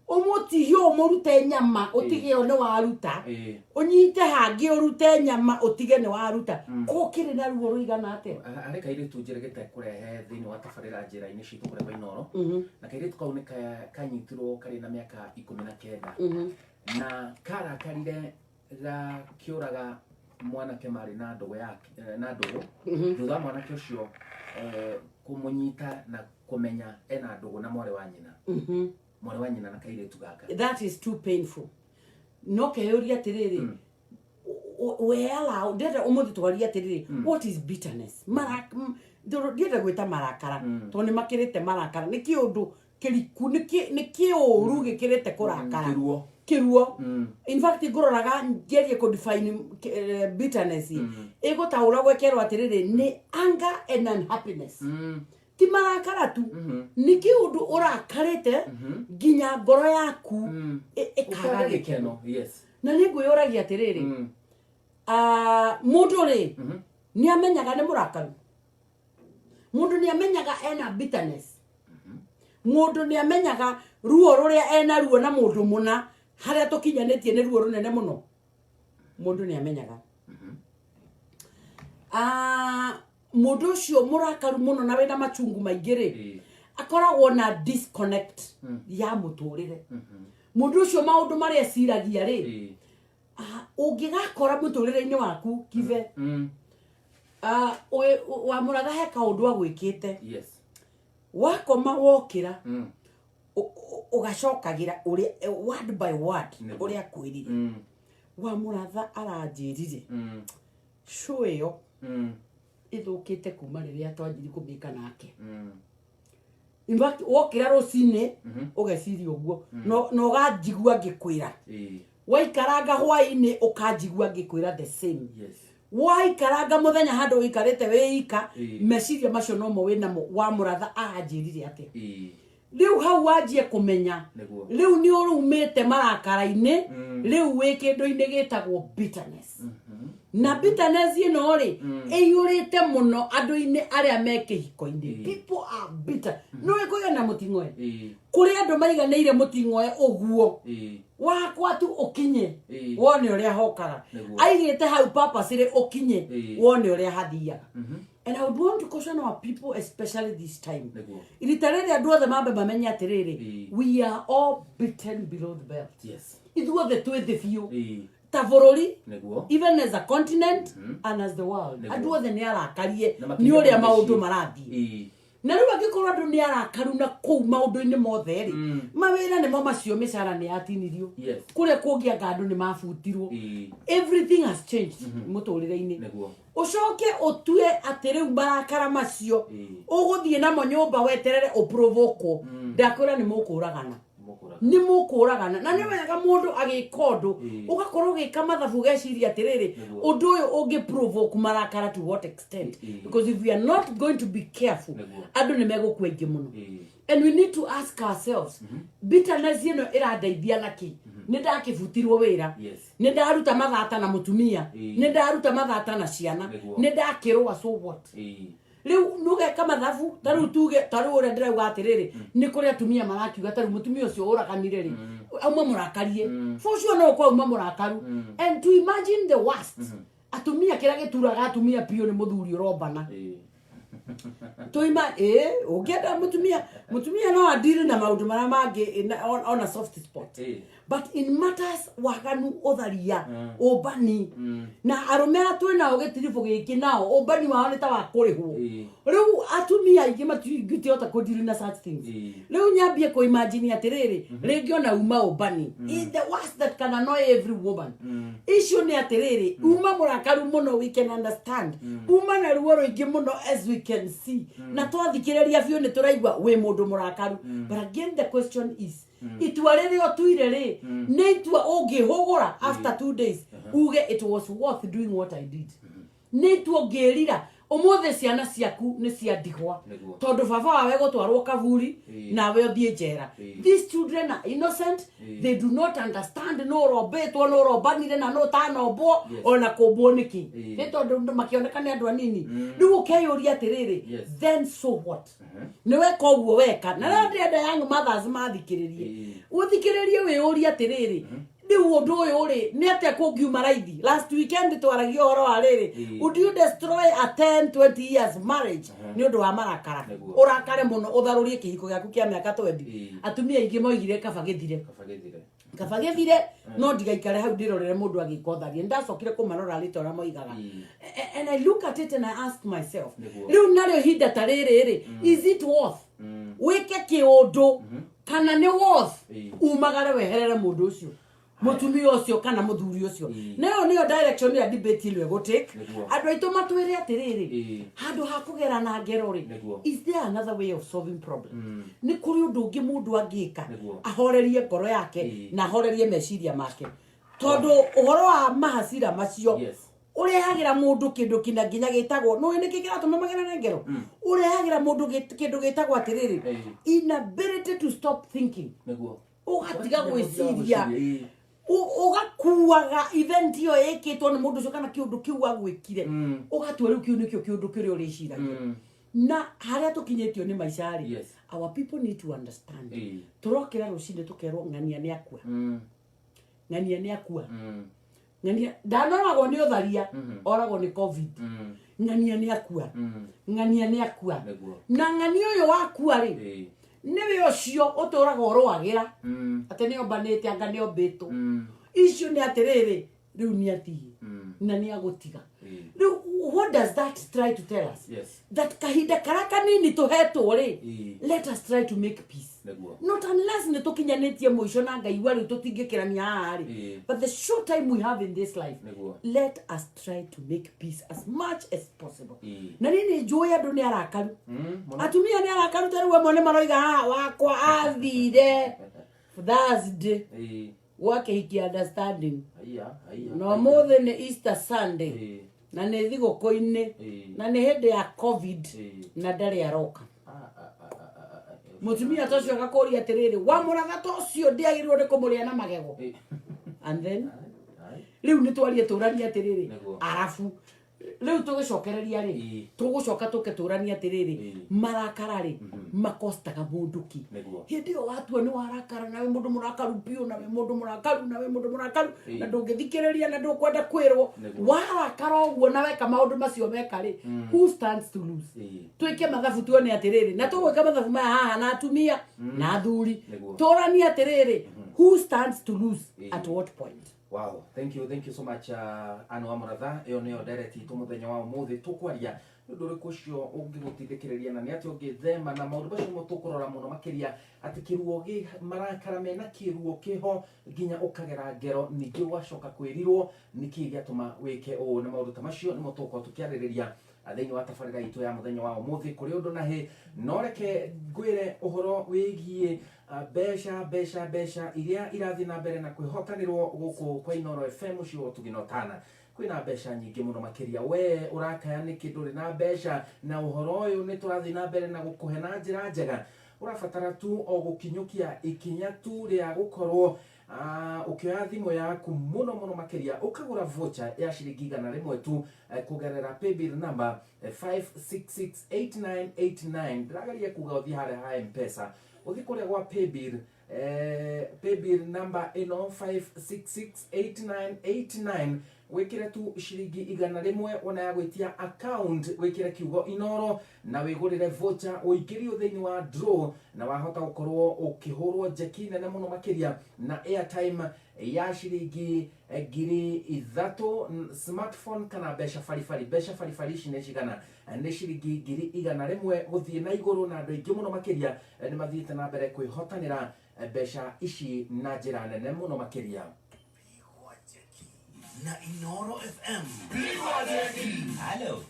ũmũtihie ũũ, ũmũrute nyama, ũtige ĩyo nĩ waruta, ũnyite hangĩ ũrute nyama, ũtige nĩ waruta, kũ kĩrĩ na ruo rũigana atĩa? Harĩ kairĩtu njĩrĩgĩte kũrehe thĩinĩ wa tabarĩra njĩra-inĩ citũ kũrĩa kwa Inooro. Na kairĩtu kau nĩ kanyitirwo karĩ na mĩaka 19, na karakarire gakĩũraga mwanake marĩ na ndũgũ yake, na ndũgũ, thutha wa mwanake ũcio kũmũnyita na kũmenya ena ndũgũ na mwarĩ wa nyina, mwarĩ wa nyina na kairĩtu gaka. That is too painful. No keyũria atĩrĩrĩ, we allow, ndĩrenda ũmũthĩ twarie atĩrĩrĩ, what is bitterness? Ndienda gwĩta marakara, tondũ nĩ makĩrĩte marakara, nĩ kĩũndũ kĩriku, nĩ kĩũru gĩkĩrĩte kũrakara. Kĩruo. Kĩruo. In fact, ngũroraga ngerie kũdefine bitterness, ĩgũtaũra gwekerwo atĩrĩrĩ, nĩ anger and unhappiness. Ti marakara tu, nĩ kĩũndũ ũrakarĩte nginya ngoro yaku ĩkaga ũkaga gĩkeno. Gĩkeno, yes. Na nĩ ngwĩyũragia atĩrĩrĩ, mũndũ rĩ, nĩ amenyaga nĩ mũrakaru? Mũndũ nĩ amenyaga ena bitterness? Mũndũ nĩ amenyaga ruo rũrĩa ena ruo na mũndũ mũna harĩa tũkinyanĩtie nĩ ruo rũnene mũno? Mũndũ nĩ amenyaga? Mũndũ ũcio mũrakaru mũno na wĩna machungu maingĩ rĩ, akoragwo na disconnect ya mũtũrĩre. Mũndũ ũcio maũndũ marĩa eciragia rĩ, ũngĩgakora mũtũrĩre-inĩ waku kibe, wa mũratha, he kaũndũ agwĩkĩte, wakoma wokĩra, ũgacokagĩra ũrĩa word by word ũrĩa akwĩrire. Wa mũratha aranjĩrire show ĩyo ĩthũkĩte kuma rĩrĩa twanjiri kũmĩka nake. In fact, wokĩra rũcinĩ ũgeciria ũguo, na ũganjigua ngĩkwĩra, waikaranga hwaĩ-inĩ ũkanjigua ngĩkwĩra the same, waikaranga mũthenya handũ ũikarĩte wĩika, meciria macio nomo wĩnamo, wa mũratha aranjĩrire atĩa? Rĩu hau wanjie kũmenya rĩu nĩ ũrumĩte marakara-inĩ, rĩu wĩ kĩndũ-inĩ gĩtagwo bitterness. Na bitterness ĩno rĩ, ĩiyũrĩte mũno andũ-inĩ arĩa me kĩhiko-inĩ. People are bitter. No ĩkũgĩa na mũting'oe, kũrĩ andũ maiganĩire mũting'oe ũguo, wakwa tu ũkinye, wone ũrĩa hokaga. Aigĩte hau purposely ũkinye, wone ũrĩa hathiaga. And I would want to caution our people, especially this time, rita rĩrĩ andũ othe mambe mamenye atĩrĩrĩ, we are all beaten below the belt. Ithuothe twĩ thĩ biũ ta bũrũri, even as a continent and as the world. Andũ othe nĩ arakarie Na nĩ makĩria ũrĩa mũno maũndũ mĩciĩ. marathiĩ. Na rĩu angĩkorwo andũ nĩ arakaru na kũu maũndũ-inĩ mothe rĩ, mawĩra nĩmo macio, mĩcara nĩ yatinirio, kũrĩa kũngĩ anga andũ nĩ mabutirwo. Everything has changed mũtũrĩre-inĩ. Ũcoke ũtue atĩ rĩu marakara macio ũgũthiĩ namo nyũmba weterere ũprovokwo, ndakwĩra nĩ mũkũragana. Mũkũraga. Nĩ mũkũragana. Na nĩ wega mũndũ agĩka ũndũ, ũgakorwo ũgĩka mathabu, ũgeciria atĩrĩrĩ, ũndũ ũyũ ũngĩ provoke marakara to what extent? Because if we are not going to be careful, andũ nĩ megũkua aingĩ mũno. And we need to ask ourselves, bitterness ĩno ĩrandeithia na kĩ? Nĩ ndakĩbutirwo wĩra, nĩ ndaruta mathata na mũtumia, nĩ ndaruta mathata na ciana, nĩ ndakĩrũa, so what? Rĩu nũgeka mathabu, ta rĩu tuge, ta rĩu ũrĩa ndĩrauga atĩrĩrĩ, nĩ kũrĩ atumia marakiuga, ta rĩu mũtumia ũcio ũraganire rĩ, auma mũrakarie, for sure no ũkorwo auma mũrakaru. And to imagine the worst, atumia, kĩrĩa gĩturaga atumia biũ nĩ mũthuri ũrombana. Tuima ĩ ũngĩenda mũtumia, mũtumia no adiri na maũndũ marĩa mangĩ ona soft spot. But in matters waganu, ũtharia, ũmbani, na arũme arĩa twĩ nao gĩtiribũ gĩkĩ nao ũmbani wao nĩ ta wa kũrĩhwo. Rĩu atumia aingĩ matingĩhota kũdeal na such things. Rĩu nyambie kũ imagine atĩrĩrĩ, rĩngĩ ona uma ũmbani, in the worst that can annoy every woman, icio nĩ atĩrĩrĩ, uma mũrakaru mũno, we can understand, uma na ruo rũingĩ mũno, as we can see, na twathikĩrĩria biũ nĩ tũraigua wĩ mũndũ mũrakaru. But again, the question is, itua rĩrĩa ũtuire rĩ, nĩ itua ũngĩhũgũra after 2 days uge it was worth doing what I did? Nĩ itua ũngĩrira ũmũthĩ ciana ciaku nĩ cia ndigwa? Tondũ baba wawe gũtwarwo kaburi, nawe ũthiĩ njera. These children are innocent. They do not understand nũ ũrombĩtwo, nũ ũrombanire, na nũ ũtanombwo. Ona kũmbwo nĩkĩ? Nĩ tondũ makĩoneka nĩ andũ anini. Rĩu ũkeyũria atĩrĩrĩ, then so what? Nĩ weka ũguo weka, na rĩo ndĩrenda young mothers mathikĩrĩrie. Ũthikĩrĩrie, wĩyũrie atĩrĩrĩ, rĩu ũndũ ũyũ rĩ, nĩ atĩa kũngiuma raithi? Last weekend twaragia ũhoro wa rĩrĩ, would you destroy a 10 20 years marriage nĩ ũndũ wa marakara? Ũrakare mũno ũtharũrie kĩhiko gĩaku kĩa mĩaka 20? Atumia aingĩ moigire kaba gĩthire. Kaba gĩthire. Kaba gĩthire, no ndigaikare hau ndĩrorere mũndũ agĩka ũtharia. Nĩndacokire kũmarora rĩtwa ũrĩa moigaga. And I look at it and I ask myself, rĩu narĩo ihinda ta rĩrĩ rĩ, is it worth wĩke kĩũndũ, kana nĩ worth umagare weherere mũndũ ũcio, mũtumia ũcio kana mũthuri ũcio? Nayo nĩyo direction ya debate ĩno ĩgũtake. Andũ aitũ matwĩre atĩrĩrĩ, handũ ha kũgera na ngero rĩ, is there another way of solving problem? Nĩ kũrĩ ũndũ ũngĩ mũndũ angĩka ahorerie ngoro yake na ahorerie meciria make? Tondũ ũhoro wa mahacira macio ũrehagĩra mũndũ kĩndũ kĩna nginya gĩtagwo, nũĩ nĩkĩ kĩratũma magerane ngero? Ũrehagĩra mũndũ kĩndũ gĩtagwo atĩrĩrĩ, inability to stop thinking. Ũgatiga gwĩciria. Ũgakuaga event ĩyo ĩkĩtwo nĩ mũndũ ũcio kana kĩũndũ kĩu agwĩkire, ũgatua rĩu kĩu nĩkĩo kĩũndũ kĩrĩa ũrĩciragia. Na harĩa tũkinyĩtio nĩ maica rĩ, our people need to understand, tũrokĩra rũcinĩ tũkerwo ng'ania nĩ akua, ng'ania nĩ akua, ng'ania ndanoragwo nĩ ũtharia, oragwo nĩ COVID, ng'ania nĩ akua, ng'ania nĩ akua. Na ng'ania ũyũ wakua rĩ, nĩwe ũcio ũtũraga ũrũagĩra atĩ nĩ ombanĩte, anga nĩ ombĩtwo. Icio nĩ atĩrĩrĩ, rĩu nĩ athiĩ na nĩ agũtiga. Rĩu what does that try to tell us? That kahinda karĩa kanini tũhetwo rĩ, let us try to make peace. Not unless nĩ tũkinyanĩtie mũico na ngaigua rĩu tũtingĩkĩrania haha rĩ, but the short time we have in this life, let us try to make peace as much as possible. Na niĩ nĩ njũĩ andũ nĩ arakaru. Mũno. Atumia nĩ arakaru, ta rĩu amwe nĩ maroiga haha wakwa athire Thursday gwa kĩhiki understanding, Aiya, aiya, na aiya. ũmũthĩ nĩ Easter Sunday, na nĩ thigũkũ-inĩ, na nĩ hĩndĩ ya COVID, na ndarĩ aroka. Ah, ah, ah, ah, ah, ah. Mũtumia ta ũcio agakũria atĩrĩrĩ, wamũratha ta ũcio ndĩagĩrĩirwo nĩ kũmũrĩa na magego? And then Ai, rĩu nĩ twarie tũranie atĩrĩrĩ, arabu rĩu tũgĩcokereria rĩ, tũgũcoka tũke tũranie atĩrĩrĩ, marakara rĩ, makostaga mũndũ ki? Hĩndĩ ĩyo watua nĩ warakara, nawe mũndũ mũrakaru biũ, nawe mũndũ mũrakaru, nawe mũndũ mũrakaru, na ndũngĩthikĩrĩria na ndũkwenda kwĩrwo. Warakara ũguo na weka maũndũ macio meka rĩ, who stands to lose? Twĩke mathabu tuone atĩrĩrĩ, na tũgwĩka mathabu maya haha na atumia na athuri, tũranie atĩrĩrĩ, who stands to lose at what point? Wow, thank you so much, Anne wa Mũratha. Ĩyo nĩyo ndereti itũ mũthenya wa ũmũthĩ. Tũkwaria nĩ ũndũ ũrĩkũ ũcio ũngĩgũtindĩkĩrĩria na nĩ atĩa ũngĩthema na maũndũ macio nĩmo tũkũrora mũno makĩria, atĩ kĩruo gĩ marakara mena kĩruo kĩho nginya ũkagera ngero, ningĩ ũgacoka kwĩrirwo nĩkĩ gĩatũma wĩke ũũ, na maũndũ ta macio nĩmo tũgũkorwo tũkĩarĩrĩria thĩinĩ wa tabarĩra itũ ya mũthenya wa ũmũthĩ kũrĩ ũndũ na hĩ. No reke ngwĩre ũhoro wĩgiĩ mbeca mbeca mbeca iria irathiĩ na mbere na kwĩhotanĩrwo gũkũ kwa Inoro FM ũcio wa Ũtugi na Ũtana. Kwĩna mbeca nyingĩ mũno makĩria. We ũrakaya nĩkĩ ndũrĩ na mbeca? Na ũhoro ũyũ nĩ tũrathiĩ na mbere na gũkũhe na njĩra njega. Ũrabatara tu o gũkinyũkia ikinya tu rĩa gũkorwo ũkĩoya thimũ yaku mũno mũno makĩria, ũkagũra voucher ya ciringi 100 tu kũgerera paybill number 5668989. Ndĩrageria kuga ũthiĩ harĩa ha M-Pesa, ũthiĩ kũrĩa gwa paybill. Paybill number ĩno 5668989, wĩkĩre tu ciringi 100 wona ya gwĩtia account, wĩkĩre kiugo Inoro na wĩgũrĩre voucher ũingĩrio thĩinĩ wa draw, na wahota gũkorwo ũkĩhũrwo njeki nene mũno makĩria na airtime ya ciringi 3,000, smartphone kana mbeca baribari. Mbeca baribari ici nĩ cigana? Nĩ ciringi 100,000 gũthiĩ na igũrũ, na andũ aingĩ mũno makĩria nĩ mathiĩte na mbere kwĩhotanĩra mbeca ici na njĩra nene mũno makĩria. Na Inoro FM. Halo,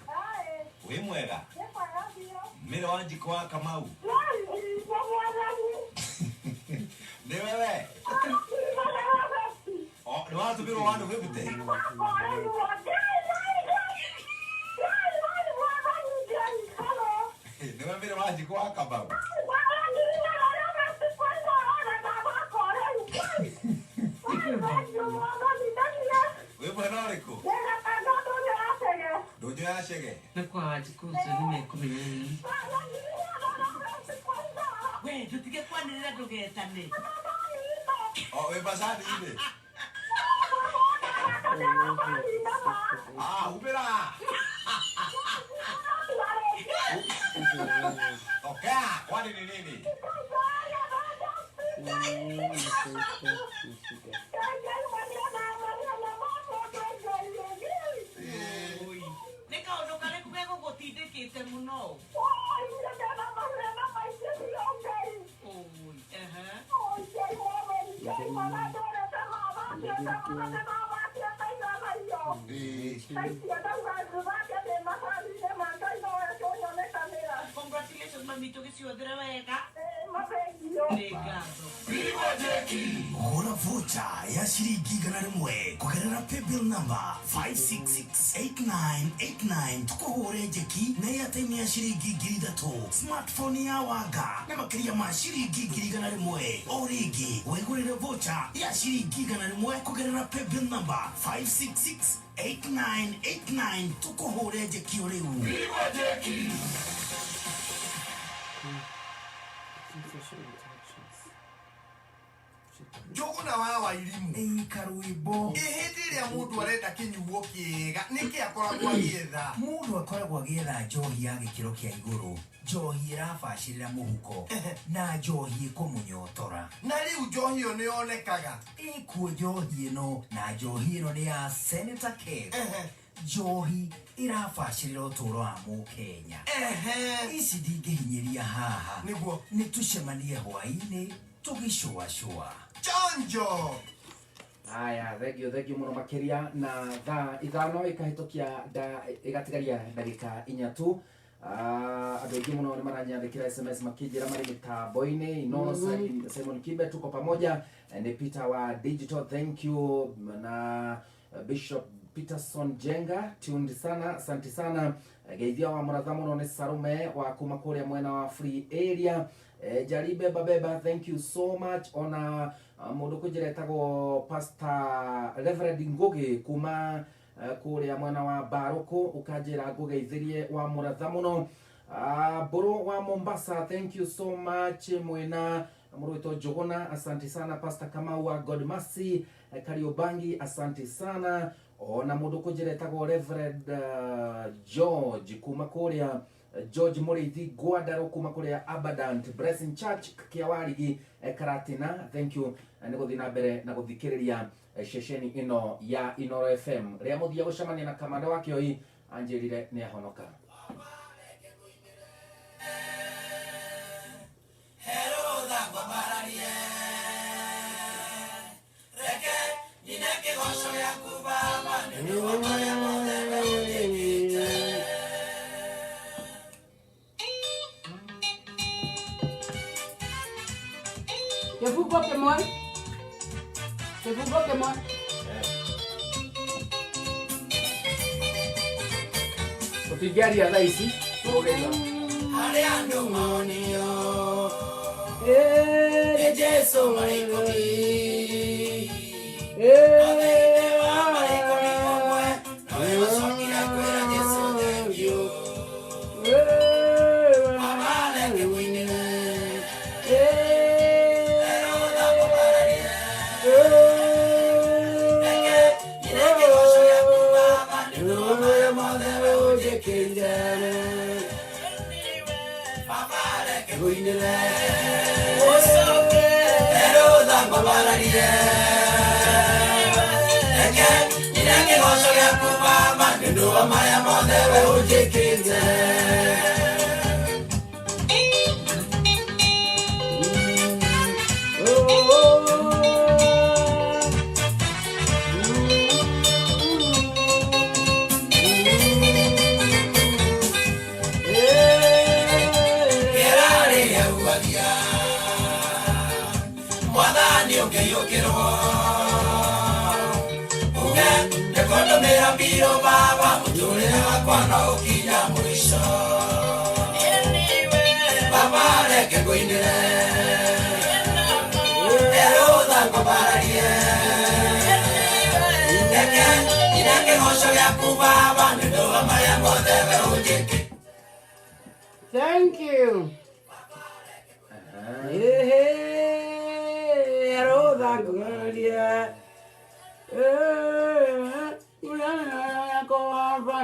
wĩ mwega? Mĩrĩ wa Njiko wa Kamau. Nĩ wewe? O, nĩ watũmĩrwo 150? Nĩwe Mĩrĩ wa Njiko wa Kamau? Wĩ mwena ũrĩkũ? Ndũnyũ ya Chege. Nĩ kwa Wanjikũ ũcio nĩ mekũmenya nĩ. We ndũtige kwanĩrĩra ndũgetane. O, wĩ macani-inĩ? Ah, umĩra. Tokea, kwani ni nini? Nĩ kaũndũ karĩkũ gegũgũtindĩkĩte mũno? Oi, ehe. Ĩĩ. Congratulations mami, tũgĩciũthĩre wega. Nĩ ngatho. Gũra voucher ya ciringi 100 kũgerera paybill number 5668989, tũkũhũre njeki na airtime ya ciringi 3,000, smartphone ya wanga na makĩria ma ciringi 100,000. O rĩngĩ, wĩgũrĩre voucher ya ciringi 100 kũgerera paybill number 5668989, tũkũhũre njeki o rĩu. Social interactions. Njũgũna wa Wairimu. Ĩ karwĩmbo. Ĩ hĩndĩ ĩrĩa mũndũ arenda kĩnyuo kĩega, nĩkĩ akoragwo agĩetha? Mũndũ akoragwo agĩetha njohi ya gĩkĩro kĩa igũrũ, njohi ĩrabacĩrĩra mũhuko na njohi ĩkũmũnyotora. Na rĩu njohi ĩyo nĩ yonekaga? Ĩkuo njohi ĩno, na njohi ĩno nĩ ya Senator Kev, njohi ĩrabacĩrĩra ũtũũro wa mũkenya. Ici ndingĩhinyĩria haha. Nĩguo. Nĩ tũcemanie hwaĩ-inĩ tũgĩcũacũa. Chanjo. Haya, thengio, thengio mũno makĩria. Na thaa 5 ĩkahĩtũkia nda ĩgatigaria ndagĩka 4 tu. Andũ aingĩ mũno nĩ maranyandĩkĩra SMS makĩnjĩra marĩ mĩtambo-inĩ Inooro. Simon Kibe, tuko pamoja. Nĩ Peter wa Digital, thank you. Na Bishop Peterson Jenga, tuned sana, asante sana. Geithia wa mũratha mũno nĩ Sarume wa kuma kũrĩa mwena wa Free Area. Jari beba beba, thank you so much. Ona mũndũ kũnjĩra etagwo Pastor Reverend Ngugi kuma kũrĩa mwena wa Mbarũkũ, ũkanjĩra ngũgeithĩrie wa mũratha mũno. Mbũrũ wa Mombasa, thank you so much. Mwena mũrũĩtwo Njũgũna, asante sana. Pastor Kamau wa God Mercy, Kariobangi, asante sana. Ona mũndũ kũnjĩra etagwo Reverend George kuma kũrĩa George Mũrĩithi Ngwandaro kuma kũrĩa Abundant Blessing Church Kĩawarigi, Karatina, thank you nĩ gũthiĩ na mbere na gũthikĩrĩria ceceni ĩno ya Inoro FM. Rĩa mũthia gũcemania na kamanda wa Kĩoi anjĩrire nĩ ahonoka. Herũtha ngwambararie, reke nyine kĩgoco gĩaku Baba, nĩ ũndũ wa marĩa mothe we ũnjĩkĩte. Kĩbungo kĩmwe, kĩbungo kĩmwe. Tũtingĩaria thaa ici tũrũgĩra. Harĩa andũ monio nĩ Jesũ marĩ 10, thĩinĩ wa marĩ 11 nowe wacokire kwĩra Jesũ thengiũ. Baba, reke mũinĩre. ũnjĩkĩire. Ngũinĩre. Erũtha ngũbararie. Reke nyine kĩgoco gĩaku Baba nĩ ũndũ wa marĩa mothe we ũnjĩkĩte. Kĩrarĩ gĩauagia mwathani ũngĩiyũkĩrwo uge nĩ kũndũmĩra mbirũ Baba mũtũrĩre wakwa no ũkinya mũico. Baba reke ngũinĩre erũtha ngũbararie. Reke nyine kĩgoco gĩaku Baba nĩ ũndũ wa marĩa mothe we ũnjĩkĩte. Thank you. Ehe, rũtha ngũgerie.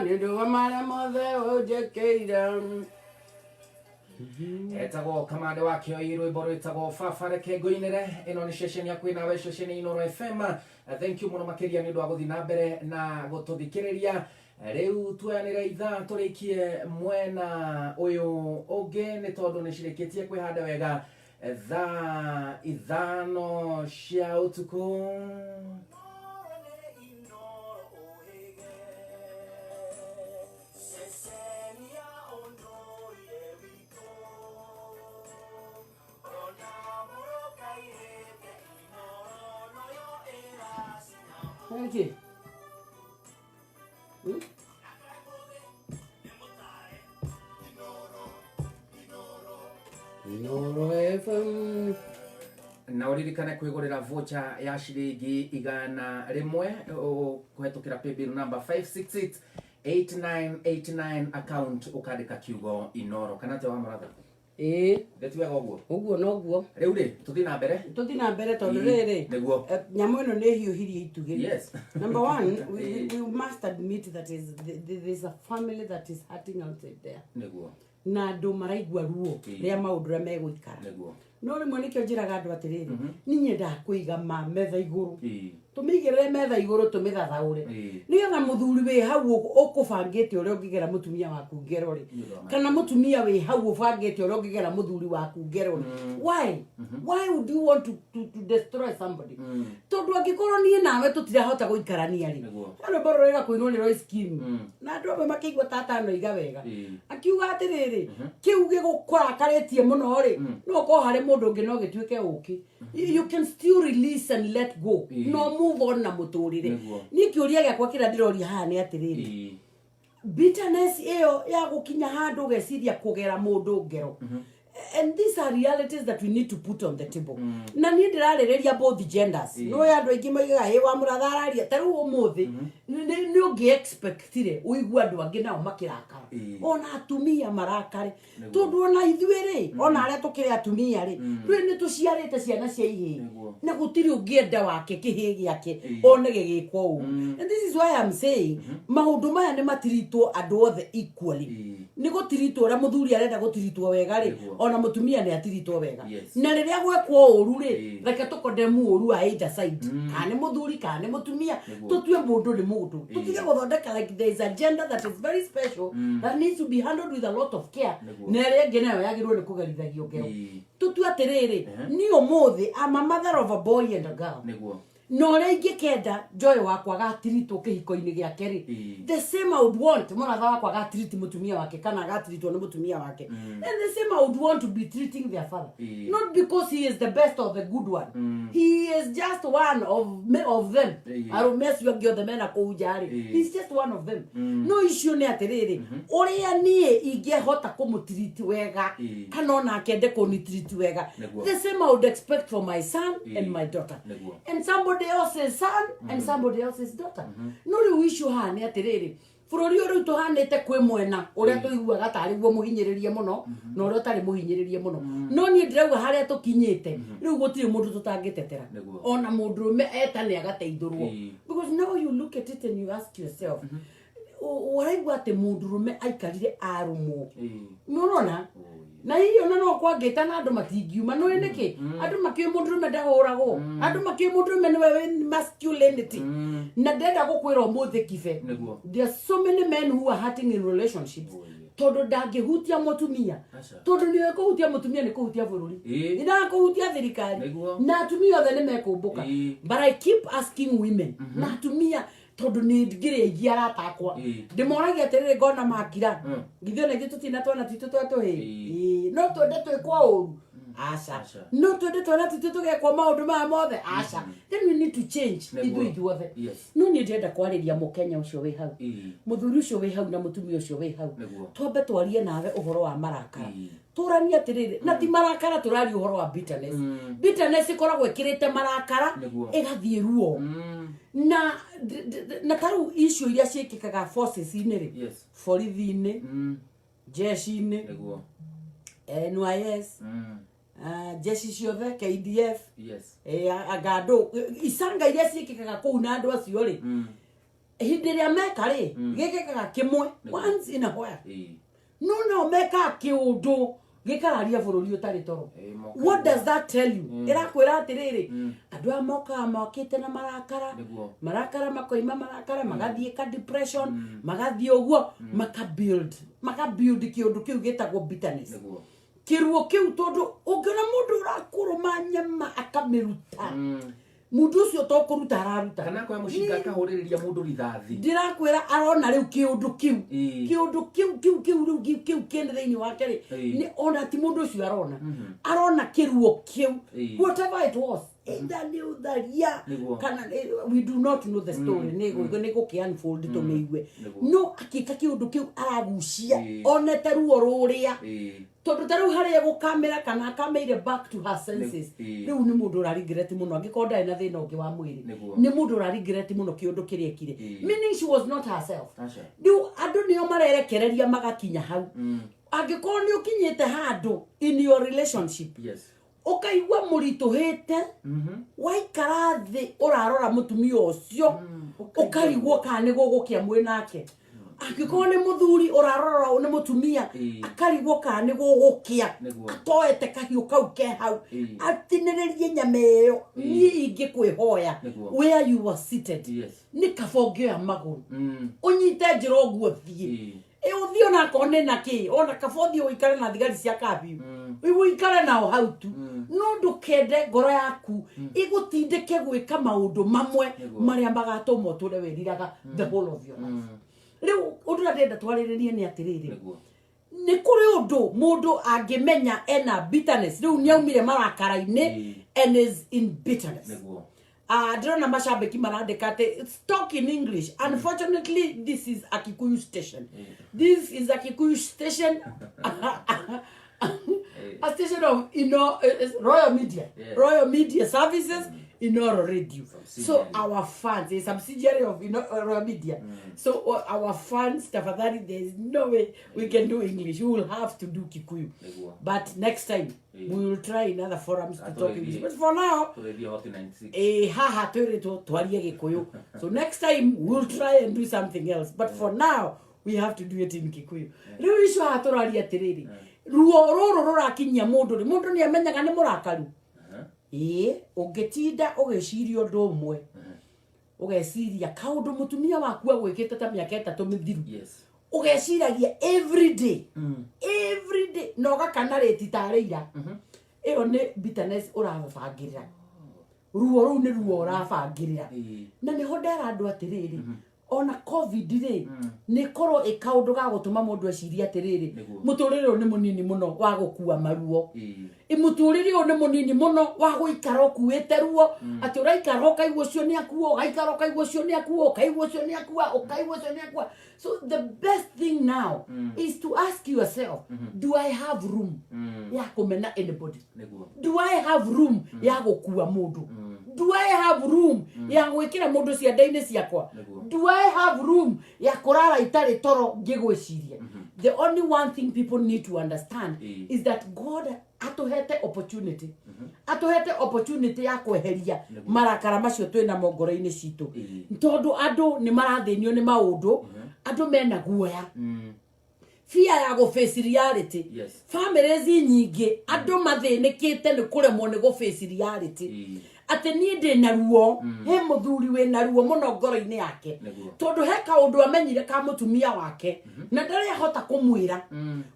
Nĩ ũndũ wa marĩa mothe ũnjĩkĩire. Etagwo Kamande wa Kĩoi, rwĩmbo rwĩtagwo Baba Reke Ngũinĩre. Ĩno nĩ ceceni ya kwĩnawe, ceceni Inooro FM. Thank you mũno makĩria nĩ ũndũ wa gũthiĩ na mbere na gũtũthikĩrĩria. Rĩu tuoyanĩre ithaa tũrĩkie mwena ũyũ ũngĩ, nĩ tondũ nĩ cirĩkĩtie kwĩhanda wega thaa 5 cia ũtukũ. Thank you. Inooro FM. Na ũririkane kwĩgũrĩra voucher ya ciringi 100 kũhetũkĩra paybill number 566 8989, account ũkandĩka kiugo Inoro, kana te wa mũratha? Ĩĩ. Ndeti wega ũguo? Ũguo noguo. Rĩu rĩ, tũthiĩ na mbere. Tũthiĩ na mbere tondũ rĩrĩ, nyamũ ĩno nĩ hiũhirie itugĩ. Number one, we must admit that there's a family that is hurting outside there, na andũ maraigua ruo rĩa maũndũ ũrĩa megũikara. No rĩmwe nĩkĩo njĩraga andũ atĩrĩrĩ, niĩ nyendaga kũiga ma metha igũrũ, tũmĩigĩrĩre metha igũrũ, tũmĩthathaũre, nĩgetha mũthuri wĩ hau ũkũbangĩte ũrĩa ũngĩgera mũtumia waku ngero rĩ, kana mũtumia wĩ hau ũbangĩte ũrĩa ũngĩgera mũthuri waku ngero rĩ, why would you want to destroy somebody? Tondũ angĩkorwo niĩ nawe tũtirahota gũikarania rĩ, rwĩmbo rũrega kũinwo nĩ Royce Kim, na andũ amwe makĩigua tata no iga wega, akiuga atĩrĩrĩ, kĩu gĩgũkũrakarĩtie mũno rĩ, no ũkorwo harĩ mũndũ ũngĩ no gĩtuĩke ũkĩ. You can still release and let go, no move on na mũtũrĩre. Niĩ kĩũria gĩakwa kĩrĩa ndĩroria haha nĩ atĩrĩrĩ, bitterness ĩyo ya gũkinya handũ ũgeciria kũgera mũndũ ngero, and these are realities that we need to put on the table, na niĩ ndĩrarĩrĩria both genders. No andũ aingĩ moigaga ĩ wa mũratha araria ta rĩu ũmũthĩ nĩ ũngĩ expectire ũigue andũ angĩ nao makĩrakara, ona atumia marakare, tondũ ona ithuĩ rĩ, ona arĩa tũkĩrĩ atumia rĩ, rĩu nĩ tũciarĩte ciana cia ihĩĩ, na gũtirĩ ũngĩenda wake kĩhĩĩ gĩake one gĩgĩkwo ũũ. And this is why I'm saying maũndũ maya nĩ matiritwo andũ othe equally. Nĩ gũtiritwo ũrĩa mũthuri arenda gũtiritwo wega rĩ, ona mũtumia nĩ atiritwo wega. Na rĩrĩa gwekwo ũru rĩ, reke tũkondemu ũru wa either side, kana nĩ mũthuri kana nĩ mũtumia. Tũtue mũndũ nĩ mũndũ, tũtige gũthondeka like there is a gender that is very special that needs to be handled with a lot of care, na ĩrĩa ĩngĩ nayo yagĩrĩirwo nĩ kũgerithagio ngero. Tũtue atĩrĩrĩ, niĩ ũmũthĩ I'm a mother of a boy and a girl, na ũrĩa ingĩkenda Joy wakwa agatiritwo kĩhiko-inĩ gĩake rĩ, the same I would want mũratha wakwa agatiriti mũtumia wake kana agatiritwo nĩ mũtumia wake, and the same I would want to be treating their father, not because he is the best or the good one, he is just one of them. Arũme acio angĩ othe mena kũu nja rĩ, he's just one of them. No icio nĩ atĩrĩrĩ, ũrĩa niĩ ingĩhota kũmũtiriti wega, kana onake ende kũnitiriti wega, the same I would expect for my son and my daughter and somebody else's son and somebody else's daughter. No rĩu icio haha nĩ atĩrĩrĩ, bũrũri ũyũ rĩu tũhanĩte kwĩ mwena ũrĩa tũiguaga tarĩ guo mũhinyĩrĩrie mũno na ũrĩa ũtarĩ mũhinyĩrĩrie mũno. No niĩ ndĩrauga harĩa tũkinyĩte rĩu gũtirĩ mũndũ tũtangĩtetera, ona mũndũrũme etane agateithũrwo, because now you look at it and you ask yourself, Ũraigua atĩ mũndũrũme aikarire arũmwo. Nĩũrona? Oi. Na hihi ona no kwangĩta na andũ matingiuma, nĩũĩ nĩkĩ? Andũ makĩũĩ mũndũrũme ndahũragwo, andũ makĩũĩ mũndũrũme nĩwe wĩ masculinity. Na ndĩrenda gũkwĩra ũmũthĩ kibe, there are so many men who are hurting in relationships tondũ ndangĩhutia mũtumia. Aca. Tondũ nĩwe kũhutia mũtumia nĩ kũhutia bũrũri, nĩ kũhutia thirikari. Na atumia othe nĩ mekũmbũka. But I keep asking women na atumia, tondũ nĩ ngĩrĩ aingĩ arata akwa, ndĩmoragia atĩrĩrĩ, ngona makira, githĩ ona ithuĩ tũtirĩ na twana twitũ twa tũhĩĩ? Ĩĩ. No twende twĩkwo ũru? Aca. Aca. No twende twana twitũ tũgekwo maũndũ maya mothe? Aca. Then we need to change ithuĩ ithuothe. No niĩ ndĩrenda kwarĩria mũkenya ũcio wĩ hau, mũthuri ũcio wĩ hau na mũtumia ũcio wĩ hau. Twambe twarie nawe ũhoro wa marakara. Tũranie atĩrĩrĩ, na ti marakara tũraria, ũhoro wa bitterness. Bitterness ĩkoragwo ĩkĩrĩte marakara, ĩgathiĩ ruo. Na na ta rĩu icio iria ciĩkĩkaga forces-inĩ rĩ, borithi-inĩ, jeshi-inĩ, NYS, jeshi ciothe, KDF, anga andũ icanga iria ciĩkĩkaga kũu na andũ acio rĩ, hĩndĩ ĩrĩa meka rĩ, gĩkĩkaga kĩmwe, once in a while. No nao mekaga kĩũndũ gĩkararia bũrũri ũtarĩ toro. Mokaga. What does that tell you? Ĩrakwĩra atĩrĩrĩ, andũ aya mokaga mokĩte na marakara. Marakara makoima, marakara magathiĩ ka depression, magathiĩ ũguo maka build kĩũndũ kĩu gĩtagwo bitterness. Kĩruo kĩu, tondũ ũngĩona mũndũ ũrakũrũma nyama akamĩruta, mũndũ ũcio to kũruta araruta. Kana akoya mũcinga akahũrĩrĩria mũndũ rithathi. Ndĩrakwĩra, arona rĩu kĩũndũ kĩu, kĩũndũ kĩu kĩu kĩu rĩu kĩu kĩu kĩndĩ thĩinĩ wake rĩ, nĩ ona ti mũndũ ũcio arona, arona kĩruo kĩu, whatever it was, either nĩ ũtharia kana we do not know the story, nĩ gũkĩ unfold tũmĩigue. No akĩka kĩũndũ kĩu aragucia, onete ruo rũrĩa, tondũ ta rĩu harĩa gũkamĩra kana akamĩire back to her senses. Rĩu nĩ mũndũ ũraregret mũno, angĩkorwo ndarĩ na thĩna ũngĩ wa mwĩrĩ. Nĩ mũndũ ũraregret mũno kĩũndũ kĩrĩa ekire, meaning she was not herself. Aca. Rĩu andũ nĩo marerekereria magakinya hau. Angĩkorwo nĩ ũkinyĩte handũ in your relationship, ũkaigua mũritũhĩte, waikara thĩ ũrarora mũtumia ũcio, ũkarigwo kana nĩ gũgũkĩa mwĩ nake. Angĩkorwo nĩ mũthuri ũrarora nĩ mũtumia, akarigwo kana nĩ gũgũkĩa, atoete kahiũ kau ke hau, atinĩrĩrie nyama ĩyo. Niĩ ingĩkwĩhoya, where you are seated, nĩ kaba ũngĩoya magũrũ, ũnyite njĩra ũguo thiĩ. Ĩ ũthiĩ onakorwo nĩ na kĩ, ona kaba ũthiĩ ũikare na thigari cia kabiũ, ũikare nao hau tu, no ndũkende ngoro yaku ĩgũtindĩke gwĩka maũndũ mamwe marĩa magatũma ũtũre wĩriraga the whole of your life. Rĩu ũndũ ũrĩa ndĩrenda twarĩrĩrie nĩ atĩrĩrĩ, nĩ kũrĩ ũndũ mũndũ angĩmenya ena bitterness, rĩu nĩ aumire marakara-inĩ and is in bitterness. Ndĩrona macambĩki marandĩka atĩ talk in English. Unfortunately, this is a Kikuyu station. This is a Kikuyu station, a station of Royal Media, Royal Media Services, Inoro Radio. So Subsidiary. our fans, a subsidiary of Royal Media. So our fans, tafadhali, there is no way we can do English. We will have to do Kikuyu. But next time we will try in other forums to talk English. But for now, Tũgĩthiĩ Hot 96. Haha twĩrĩtwo twarie Gĩkũyũ. So next time we'll try and do something else, but for now we have to do it in Kikuyu. Rĩu icio haha tũraria atĩrĩrĩ, ruo rũrũ rũrakinyia mũndũ rĩ, mũndũ nĩ amenyaga nĩ mũrakaru. Ĩĩ, ũngĩtinda ũgĩciria ũndũ ũmwe, ũgeciria kaũndũ mũtumia waku agwĩkĩte ta mĩaka 3 mĩthiru, ũgeciragia every day, every day, na ũgakana rĩti tarĩ ira, ĩyo nĩ bitterness ũrabangĩrĩra. Ruo rũu nĩ ruo ũrabangĩrĩra. Na nĩho ndera andũ atĩrĩrĩ, ona COVID rĩ, nĩ korwo ĩ kaũndũ ga gũtũma mũndũ ecirie atĩrĩrĩ, mũtũrĩre ũyũ nĩ mũnini mũno wa gũkua maruo. Ĩ, mũtũrĩre ũyũ nĩ mũnini mũno wa gũikara ũkuĩte ruo, atĩ ũraikara ũkaigua ũcio nĩ akua, ũgaikara ũkaigua ũcio nĩ akua, ũkaigua ũcio nĩ akua, ũkaigua ũcio nĩ akua. So the best thing now is to ask yourself, do I have room ya kũmena anybody? Do I have room ya gũkua mũndũ? Do I have room ya gwĩkĩra mũndũ cianda-inĩ ciakwa? Do I have room ya kũrara itarĩ toro ngĩgwĩciria? The only one thing people need to understand is that God atũhete opportunity, atũhete opportunity ya kweheria marakara macio twĩ namo ngoro-inĩ citũ, tondũ andũ nĩ marathĩnio nĩ maũndũ. Andũ mena guoya, fear ya gũ face reality. Families nyingĩ andũ mathĩnĩkĩte nĩ kũremwo nĩ gũ face reality, atĩ niĩ ndĩ na ruo. He mũthuri wĩ na ruo mũno ngoro-inĩ yake, tondũ he kaũndũ amenyire ka mũtumia wake na ndarĩ ahota kũmwĩra.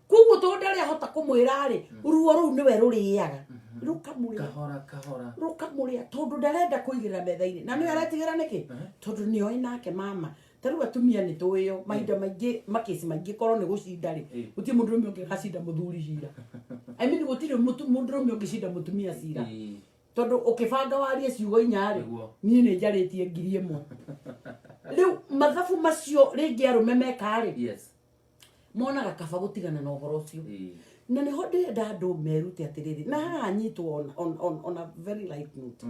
Koguo tondũ ndarĩ ahota kũmwĩra rĩ, ruo rũu nĩwe rũrĩaga, rũkamũrĩa Kahora kahora. rũkamũrĩa, tondũ ndarenda kũigĩrĩra metha-inĩ na nĩwe aretigĩra. Nĩkĩ? Tondũ nĩoĩ nake mama. Ta rĩu atumia nĩ tũĩo mahinda maingĩ, makĩci maingĩ korwo nĩ gũcinda rĩ, gũtirĩ mũndũrũme ũngĩ agacinda mũthuri cira. I mean, gũtirĩ mũndũrũme ũngĩcinda mũtumia cira, tondũ ũkĩbanga warie ciugo inya rĩ, niĩ nĩ njarĩtie 1000. Rĩu mathabu macio rĩngĩ arũme meka rĩ, monaga kaba gũtigana na ũhoro ũcio. Na nĩho ndĩrenda andũ merute atĩrĩrĩ, na haha nyitwo on a very light note,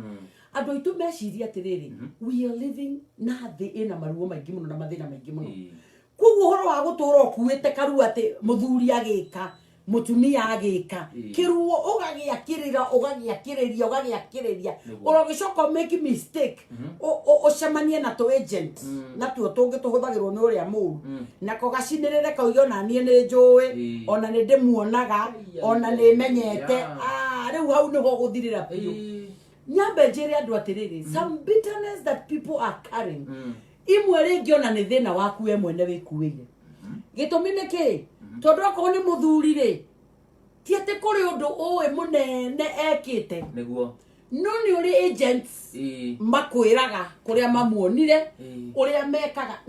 andũ aitũ meciria atĩrĩrĩ, we are living na thĩ ĩna maruo maingĩ mũno na mathĩna maingĩ mũno. Koguo ũhoro wa gũtũra ũkuĩte karuo atĩ mũthuri agĩka, mũtumia agĩka, kĩruo ũgagĩakĩrĩra, ũgagĩakĩrĩria, ũgagĩakĩrĩria, ũrogĩcoka make mistake, ũcemanie na tũ agent natuo tũngĩ tũhũthagĩrwo nĩ ũrĩa mũru, nako gacinĩrĩre kauge ona niĩ nĩ njũĩ, ona nĩ ndĩmuonaga, ona nĩ menyete. Ah, rĩu hau nĩho gũthirĩra biũ. Nyambe njĩre andũ atĩrĩrĩ, some bitterness that people are carrying, imwe rĩngĩ ona nĩ thĩna waku we mwene wĩkuĩire. Gĩtũmi nĩ kĩ? Tondũ akorwo nĩ mũthuri rĩ, ti atĩ kũrĩ ũndũ ũĩ mũnene ekĩte, no nĩ ũrĩ agents makwĩraga kũrĩa mamuonire, ũrĩa mekaga.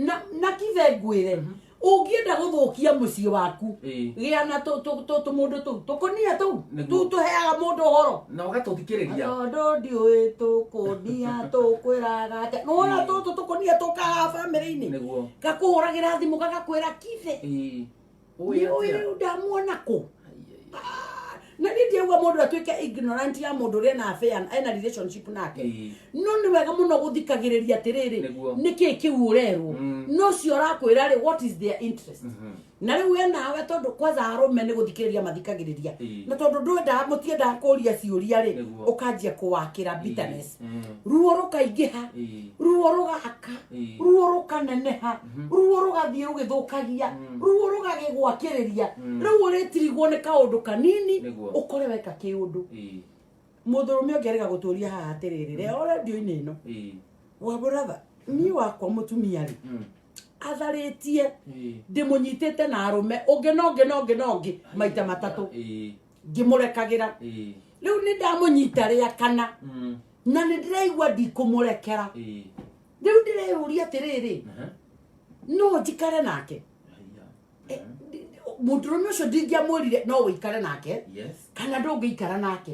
Na kithe ngwĩre, ũngĩenda gũthũkia mũciĩ waku, gĩa na tũmũndũ tũu tũkũnia tũu, tũu tũheaga mũndũ ũhoro na ũgatũthikĩrĩria. Tondũ ndiũĩ tũkũnia tũkwĩraga atĩa. Nĩwona tũtũ tũkũnia tũkaga bamĩrĩ-inĩ, gakũhũragĩra thimũ gagakwĩra, "Kithe, Ũĩ nĩ ũĩ atĩa? rĩu ndamuona kũ?" Ah, na niĩ ndiauga mũndũ atuĩke ignorant ya mũndũ ũrĩa ena affair, ena relationship nake, no nĩ wega mũno gũthikagĩrĩria atĩrĩrĩ, nĩkĩ kĩu ũrerwo, no ũcio ũrakwĩra rĩ, what is their interest? Na rĩu we nawe, tondũ kwanza arũme nĩ gũthikĩrĩria mathikagĩrĩria, na tondũ ndwendaga, mũtiendaga kũria ciũria rĩ, ũkanjia kũwakĩra bitterness, ruo rũkaingĩha, ruo rũgaka, ruo rũkaneneha, ruo rũgathiĩ rũgĩthũkagia, ruo rũgagĩgwakĩrĩria. Rĩu ũrĩtirigwo nĩ kaũndũ kanini, ũkore weka kĩũndũ. Mũndũrũme ũngĩ arĩga gũtũria haha atĩrĩrĩ, reo rendio-inĩ ĩno, wa brother, niĩ wakwa mũtumia rĩ, atharĩtie, ndĩmũnyitĩte na arũme ũngĩ na ũngĩ na ũngĩ na ũngĩ maita matatũ, ngĩmũrekagĩra. Rĩu nĩ ndamũnyita rĩa kana, na nĩ ndĩraigua ndikũmũrekera. Rĩu ndĩreyũria atĩrĩrĩ, no njikare nake? Mũndũrũme ũcio ndingĩamwĩrire no ũikare nake kana ndũngĩikara nake.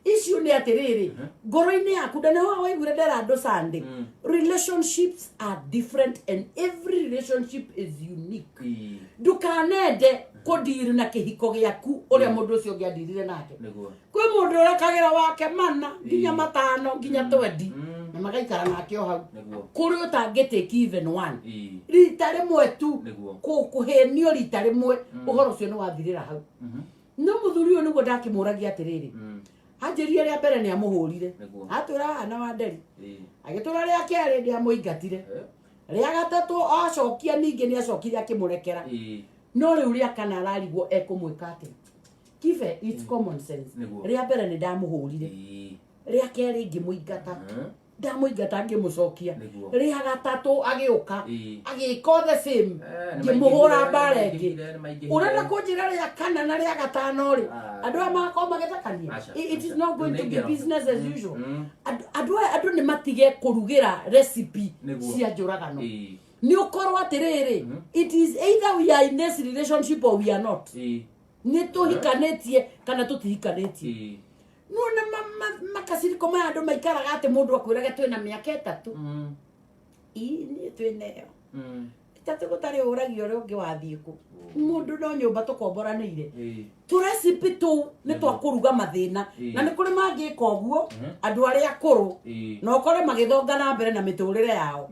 Icio nĩ atĩrĩrĩ, ngoro-inĩ yaku na nĩho waiguire ndera andũ Sunday, relationships are different and every relationship is unique. Ndũkanende kũndiri na kĩhiko gĩaku ũrĩa mũndũ ũcio ũngĩ andirire nake. Kwĩ mũndũ ũrekagĩra wake mana nginya matano nginya 20, na magaikara nake o hau. Kũrĩ ũtangĩ take even one rita rĩmwe tu, kũhĩnio rita rĩmwe, ũhoro ũcio nĩ wathirĩra hau. No mũthuri ũyũ nĩguo ndakĩmũragia atĩrĩrĩ, anjĩrie rĩa mbere nĩ amũhũrire, atwĩra haha na wanderi, agĩtwĩra rĩa kerĩ nĩ amũingatire, rĩa gatatũ acokia ningĩ nĩ acokire akĩmũrekera, no rĩu rĩa kana ararigwo ekũmwĩka atĩa. Kibe, it's common sense. Rĩa mbere nĩ ndamũhũrire, rĩa kerĩ ngĩmũingata, ndamũingata ngĩmũcokia, rĩa gatatũ agĩũka, agĩka o the same, ngĩmũhũra mbara ĩngĩ. Ũrenda kũnjĩra rĩa kana na rĩa gatano rĩ, andũ aya magakorwo magĩthakania? Aca, It is aca. not going Rĩu to nĩ be ngero. business as usual. Andũ aya, andũ nĩ matige kũrugĩra recipe cia njũragano. Nĩ ũkorwo atĩrĩrĩ, it is either we are in this relationship or we are not. Nĩ tũhikanĩtie kana tũtihikanĩtie. Nona makaciriko maya andũ maikaraga atĩ mũndũ akwĩrage twĩna mĩaka 3. Ii, niĩ twĩna ĩyo 3, gũtarĩ ũragia ũrĩa ũngĩ wathiĩ kũ. Mũndũ no nyũmba tũkomboranĩire. Tũrecipe tũu nĩ twa kũruga mathĩna, na nĩ kũrĩ mangĩka ũguo andũ arĩa akũrũ, na ũkore magĩthonga na mbere na mĩtũrĩre yao.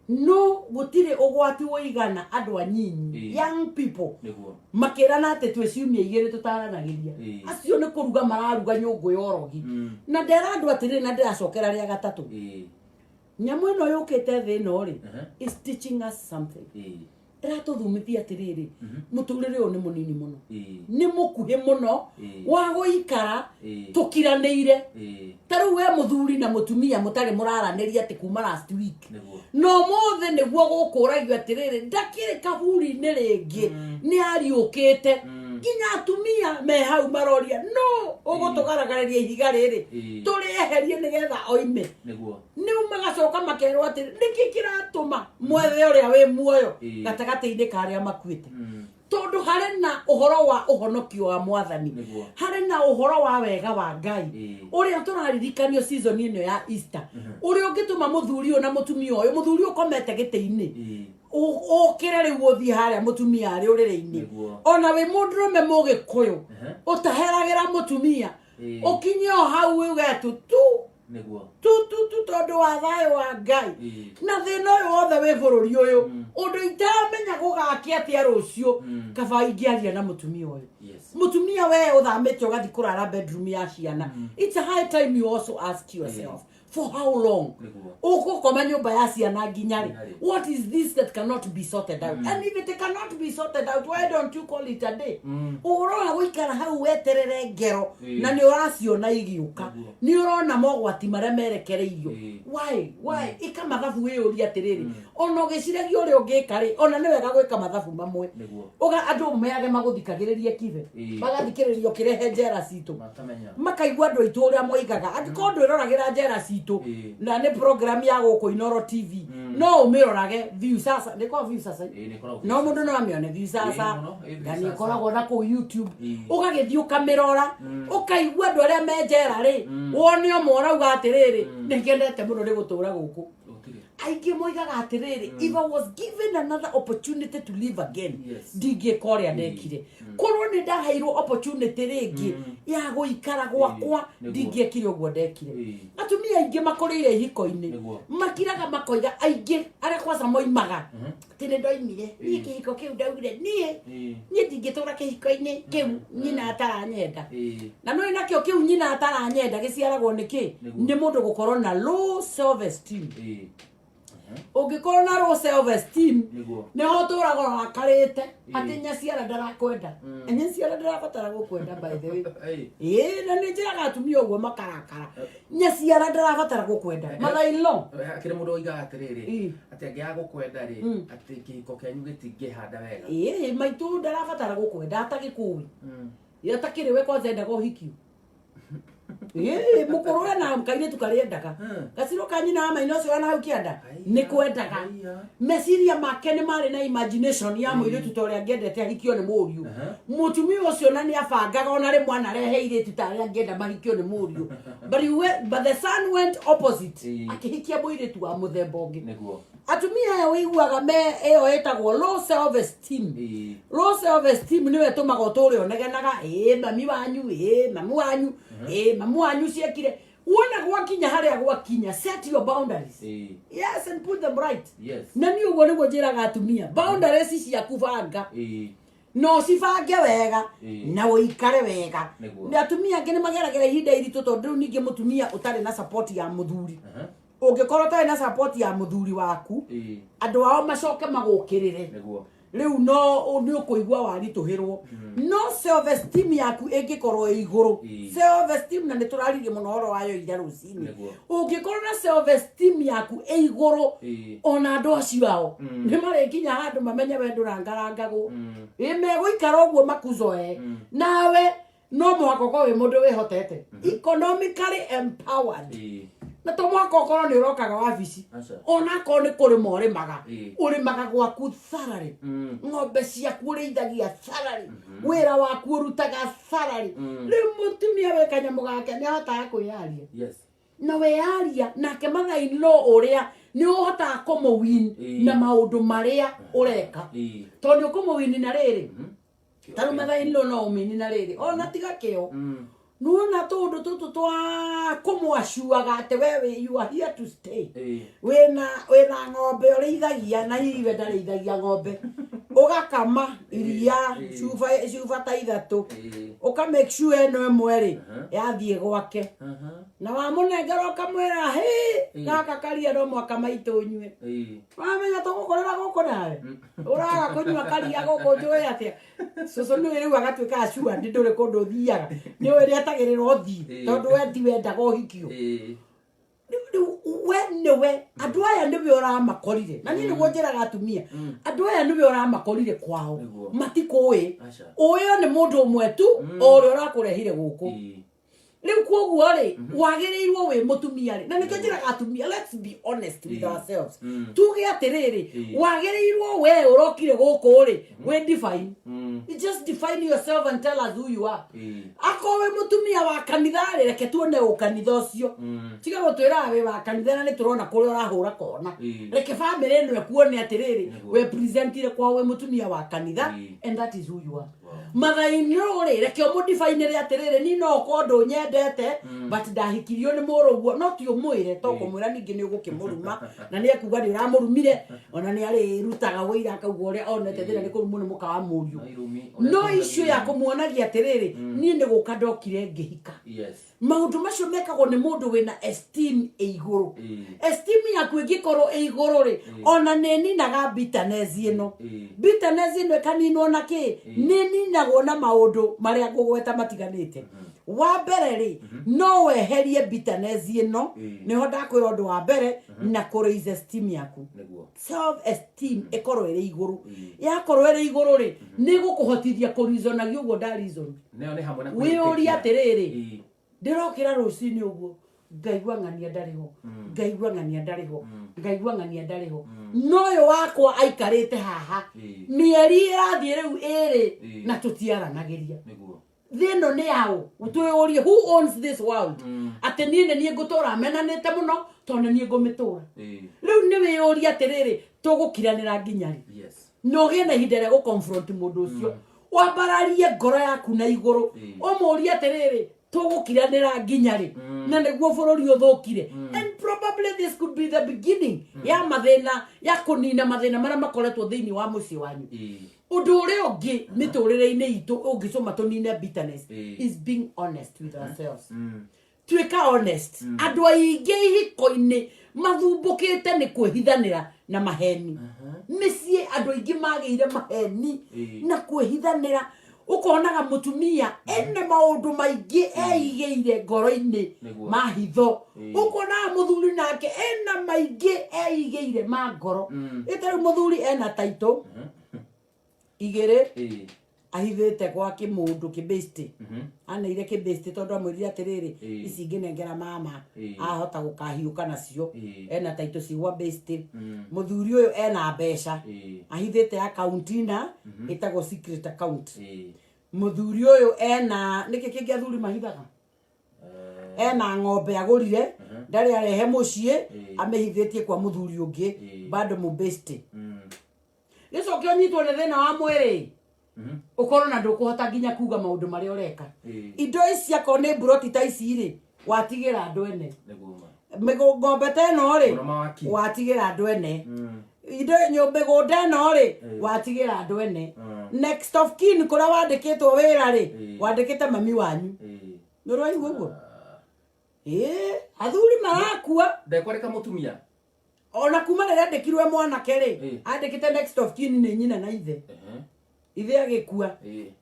No gũtirĩ ũgwati ũigana andũ anyinyi, young people, makĩrana atĩ twĩ ciumia 2 tũtaranagĩria. Acio nĩ kũruga mararuga nyũngũ ya ũrogi. Na ndera andũ atĩrĩrĩ, na ndĩracokera rĩa gatatũ, nyamũ ĩno yũkĩte thĩ ĩno rĩ, is teaching us something. Ndĩratũthomithia atĩrĩrĩ, mũtũrĩre ũyũ nĩ mũnini mũno, nĩ mũkuhĩ mũno wa gũikara tũkiranĩire. Ta rĩu we mũthuri na mũtumia mũtarĩ mũraranĩria atĩ kuma last week, no mũthĩ nĩguo gũkũragio atĩrĩrĩ, ndakĩrĩ kaburi-inĩ rĩngĩ, nĩ ariũkĩte. Nginya atumia me hau maroria, no ũgũtũgaragareria ihiga rĩrĩ tũrĩeherie nĩgetha oime. Rĩu magacoka makerwo atĩ nĩkĩ kĩratũma mwethe ũrĩa wĩ muoyo gatagatĩ-inĩ ka arĩa makuĩte? Tondũ harĩ na ũhoro wa ũhonokio wa Mwathani, harĩ na ũhoro wa wega wa Ngai ũrĩa tũraririkanio season ĩno ya Easter, ũrĩa ũngĩtũma mũthuri ũyũ na mũtumia ũyũ, mũthuri ũkomete gĩtĩ-inĩ, ũkĩre rĩu ũthiĩ harĩa mũtumia arĩ ũrĩrĩ-inĩ. Ona wĩ mũndũrũme mũgĩkũyũ ũtaheragĩra mũtumia, ũkinye o hau uge tu tu tu tu tu, tondũ wa thayũ wa Ngai. Na thĩna ũyũ wothe wĩ bũrũri ũyũ, ũndũ itaramenya gũgakĩ atĩa rũciũ, kaba ingĩaria na mũtumia ũyũ. Mũtumia we ũthamĩte ũgathiĩ kũrara bedroom ya ciana, it's a high time you also ask yourself, for how long ũgũkoma nyũmba ya ciana nginya rĩ? Nginya rĩ? What is this that cannot be sorted out? And if it cannot be sorted out, why don't you call it a day? Ũhoro wa gũikara hau weterere ngero na nĩ ũraciona igĩũka, nĩ ũrona mogwati marĩa merekereirio. Why ĩka mathabu, wĩyũrie atĩrĩrĩ, ona ũgĩciragia ũrĩa ũngĩka rĩ, ona nĩ wega gwĩka mathabu mamwe. Uga andũ meage magũthikagĩrĩrie kibe, magathikĩrĩria ũkĩrehe njera citũ, Makamenya. Makaigua andũ aitũ ũrĩa moigaga. Angĩkorwo ndwĩroragĩra njera citũ, na nĩ program ya gũkũ Inoro TV, no ũmĩrorage Viusasa, nĩ kwa Viusasa. Ĩĩ, nĩ ĩkoragwo No mũndũ no amĩone Viusasa Mũno, ĩĩ, na nĩ Viusasa. ĩkoragwo na kũu YouTube. Ũgagĩthiĩ ũkamĩrora, ũkaigua andũ arĩa me njera rĩ, wone ũmwe ũrauga atĩrĩrĩ, nĩ ngenete mũno nĩ gũtũra gũkũ. Gũtirĩ. Aingĩ moigaga atĩrĩrĩ, if I was given another opportunity to live again, ndingĩka ũrĩa ndekire. Korwo nĩ ndaheirwo opportunity rĩngĩ ya gũikara gwakwa, ndingĩekire ũguo ndekire. Atumia aingĩ makũrĩire ihiko-inĩ, makiraga makoiga, aingĩ arĩa kwanza moimaga atĩ nĩ ndoimire niĩ kĩhiko kĩu, ndaugire niĩ niĩ ndingĩtũra kĩhiko-inĩ kĩu nyina ataranyenda. Na nĩ nakĩo kĩu nyina ataranyenda gĩciaragwo nĩ kĩ? Nĩ mũndũ gũkorwo na low self esteem. Ũngĩkorwo na low self esteem, nĩho ũtũraga ũrakarĩte atĩ nyaciara ndarakwenda. Nyaciara ndarabatara gũkwenda, by the way. Ĩĩ, na nĩ njĩraga atumia ũguo makarakara, nyaciara ndarabatara gũkwenda, mother in law. Hakĩrĩ mũndũ oigaga atĩrĩrĩ, atĩ angĩaga gũkwenda rĩ, atĩ kĩhiko kĩanyu gĩtingĩhanda wega. Ĩĩ, maitũ ndarabatara gũkwenda atagĩkũĩ, atakĩrĩ we kwanza endaga ũhikio. Ĩĩ, mũkũrũ ena kairĩtu karĩa endaga, gaciro ka nyina wa maina ũcio wana hau kĩanda nĩ kwendaga. Meciria make nĩ marĩ na imagination ya mũirĩtu ta ũrĩa angĩendete ahikio nĩ mũriũ. Mũtumia ũcio na nĩ abangaga ona rĩmwe anarehe irĩtu ta arĩa angĩenda mahikio nĩ mũriũ, but the son went opposite, akĩhikia mũirĩtu wa mũthemba ũngĩ. Atumia aya wĩiguaga me ĩyo ĩtagwo low self esteem. Low self esteem nĩyo ĩtũmaga ũtũre ũnegenaga, ĩĩ mami wanyu, ĩĩ mami wanyu, ĩĩ mami wanyu ciekire. Wona gwakinya harĩa gwakinya, set your boundaries. Yes, and put them right. Na niĩ ũguo nĩguo njĩraga atumia, boundaries ciaku banga, no cibange wega na ũikare wega. Nĩ atumia angĩ nĩ mageragĩra ihinda iritũ, tondũ rĩu ningĩ mũtumia ũtarĩ na support ya mũthuri, ũngĩkorwo ũtarĩ na support ya mũthuri waku, andũ ao macoke magũkĩrĩre, rĩu no nĩ ũkũigua waritũhĩrwo. No self esteem yaku ĩngĩkorwo ĩ igũrũ, self esteem, na nĩ tũraririe mũno ũhoro wayo ira rũcinĩ, ũngĩkorwo na self esteem yaku ĩ igũrũ, ona andũ acio ao nĩ marĩkinya handũ mamenye we ndũrangarangagwo. Ĩ megũikara ũguo makuzoe nawe. No mũhaka ũkorwo wĩ mũndũ wĩhotete, economically empowered, na to mũhaka ũkorwo nĩ ũrokaga wabici. Aca. Ona akorwo nĩ kũrĩma ũrĩmaga, ũrĩmaga gwaku thararĩ, ng'ombe ciaku ũrĩithagia thararĩ, wĩra waku ũrutaga thararĩ. Rĩu mũtumia wĩ kanyamũ gake nĩ ahotaga kwĩyaria. Na weyaria nake mother-in-law ũrĩa nĩ ũhotaga kũmũwin na maũndũ marĩa ũreka, tondũ nĩ ũkũmũwini na rĩrĩ, ta rĩu mother-in-law no ũmini na rĩrĩ, ona tiga kĩo, nuona tũndũ tũtũ twa kũmwacuaga atĩ we you are here to stay. Wĩna ng'ombe ũrĩithagia, na hihi we ndarĩithagia ng'ombe, ũgakama iria cuba cuba ta ithatũ, ũka make sure ĩno ĩmwe rĩ yathiĩ gwake, na wamũnengera ũkamwĩra, hĩ, gaka karia no mwaka maitũ nyue. Wamenya tũgũkorera gũkũ nawe. Ũraga kũnyua karia gũkũ njũĩ atĩa cũcũ nĩwe rĩu agatuĩka assured ndũrĩ kũndũ ũthiaga nĩwe rĩetagĩrĩra ũthiĩ tondũ we ti wendaga ũhikio. Rĩu we nĩwe andũ aya nĩwe ũramakorire na niĩ nĩguo njĩraga atumia andũ aya nĩwe ũramakorire kwao. Matikũĩ. Aca. Ũĩo nĩ mũndũ ũmwe tu o ũrĩa ũrakũrehire gũkũ. Rĩu koguo rĩ wagĩrĩirwo wĩ mũtumia rĩ na nĩkĩo njĩraga atumia, let's be honest with ourselves, tuge atĩrĩrĩ, wagĩrĩirwo we ũrokire gũkũ rĩ wĩ define. You just define yourself and tell us who you are. Akorwo wĩ mũtumia wa kanitha rĩ, reke tuone ũkanitha ũcio. Tiga gũtwĩraga wĩ wa kanitha na nĩ tũrona kũrĩa ũrahũra kona. Reke bamĩrĩ ĩno ĩkuone atĩrĩrĩ, we presentire kwao wĩ mũtumia wa kanitha and that is who you are. Mathainĩ rĩ, reke ũmũdifainĩre atĩrĩrĩ, niĩ no ũkorwo ndũnyendete but ndahikirio nĩ mũrũguo, no ti ũmwĩre to kũmwĩra ningĩ nĩ ũgũkĩmũruma na nĩ ekuga nĩ ũramũrumire ona nĩ arĩrutaga wĩira akauga ũrĩa onete thĩna nĩ kũrumwo nĩ mũka wa mũriũ. No irumi, ũrĩa No tũrumagio icio ya kũmuonagia atĩrĩrĩ, niĩ nĩ gũka ndokire ngĩhika. Maũndũ macio mekagwo nĩ mũndũ wĩna esteem ĩ igũrũ. Esteem yaku ĩngĩkorwo ĩ igũrũ rĩ, ona nĩ ninaga bitterness ĩno. Bitterness ĩno ĩkaninwo na kĩ? Nĩ ninagwo na maũndũ marĩa ngũgweta matiganĩte. Wa mbere rĩ, no weherie bitterness ĩno, nĩho ndakwĩra ũndũ wa mbere na kũ raise esteem yaku. Self esteem ĩkorwo ĩrĩ igũrũ. Yakorwo ĩrĩ igũrũ rĩ, nĩ ĩgũkũhotithia kũ reasonagia ũguo nda reason. Nayo nĩ hamwe na Wĩyũrie kwĩĩtĩkia. atĩrĩrĩ, ndĩrokĩra rũcinĩ ũguo ngaigua ng'ania ndarĩ ho, ngaigua ng'ania ndarĩ ho, ngaigua ng'ania ndarĩ ho, no ũyũ wakwa aikarĩte haha mĩeri ĩrathiĩ rĩu ĩrĩ na tũtiaranagĩria. Thĩ ĩno nĩ yaũ? Twĩyũrie, who owns this world? Atĩ niĩ nĩ niĩ ngũtũra menanĩte mũno tondũ nĩ niĩ ngũmĩtũra. Rĩu nĩ wĩyũrie atĩrĩrĩ, tũgũkiranĩra nginya rĩ? Na ũgĩe na ihinda rĩa gũ-confront mũndũ ũcio, wambararie ngoro yaku na igũrũ, ũmũrie atĩrĩrĩ, tũgũkiranĩra nginya rĩ? Na nĩguo bũrũri ũthũkire. And probably this could be the beginning ya mathĩna ya kũnina mathĩna marĩa makoretwo thĩinĩ wa mũciĩ wanyu. Ũndũ ũrĩa ũngĩ mĩtũrĩre-inĩ itũ ũngĩcũma tũnine bitterness is being honest with ourselves. Tuĩka honest. Andũ aingĩ ihiko-inĩ mathumbũkĩte nĩ kwĩhithanĩra na maheni. Mĩciĩ andũ aingĩ magĩire maheni na kwĩhithanĩra. Ũkonaga mũtumia ena maũndũ maingĩ eigĩire ngoro-inĩ ma hitho, ũkonaga mũthuri nake ena maingĩ eigĩire ma ngoro. Ĩta rĩu mũthuri ena taitũ igĩrĩ ahithĩte gwa kĩmũndũ kĩbĩsti, aneire kĩbĩsti tondũ amwĩrire atĩrĩrĩ, ici ngĩnengera mama ahota gũkahiũka nacio. Ena taitũ cigwa bĩsti. Mũthuri ũyũ ena mbeca ahithĩte akaunti na ĩtagwo secret account. Mũthuri ũyũ ena nĩkĩ kĩngĩ athuri mahithaga? Ena ng'ombe agũrire ndarĩ arehe mũciĩ, amĩhithĩtie kwa mũthuri ũngĩ bado mũbĩsti. Gĩcoke ũnyitwo nĩ thĩna wa mwĩrĩ, ũkorwo na ndũkũhota nginya kuga maũndũ marĩa ũreka. Indo ici akorwo nĩ mburoti ta ici rĩ, watigĩra andũ ene. Ng'ombe ta ĩno rĩ, Mũno mawaki. watigĩra andũ ene. Indo mĩgũnda ĩno rĩ, watigĩra andũ ene. Next of kin kũrĩa wandĩkĩtwo wĩra rĩ, wandĩkĩte mami wanyu. Nĩ ũraigua ũguo? Ĩĩ, athuri marakua. Ndekwandĩka mũtumia. Ona kuma rĩrĩa andĩkirwe mwanake rĩ, andĩkĩte next of kin nĩ nyina na ithe. Ithe agĩkua,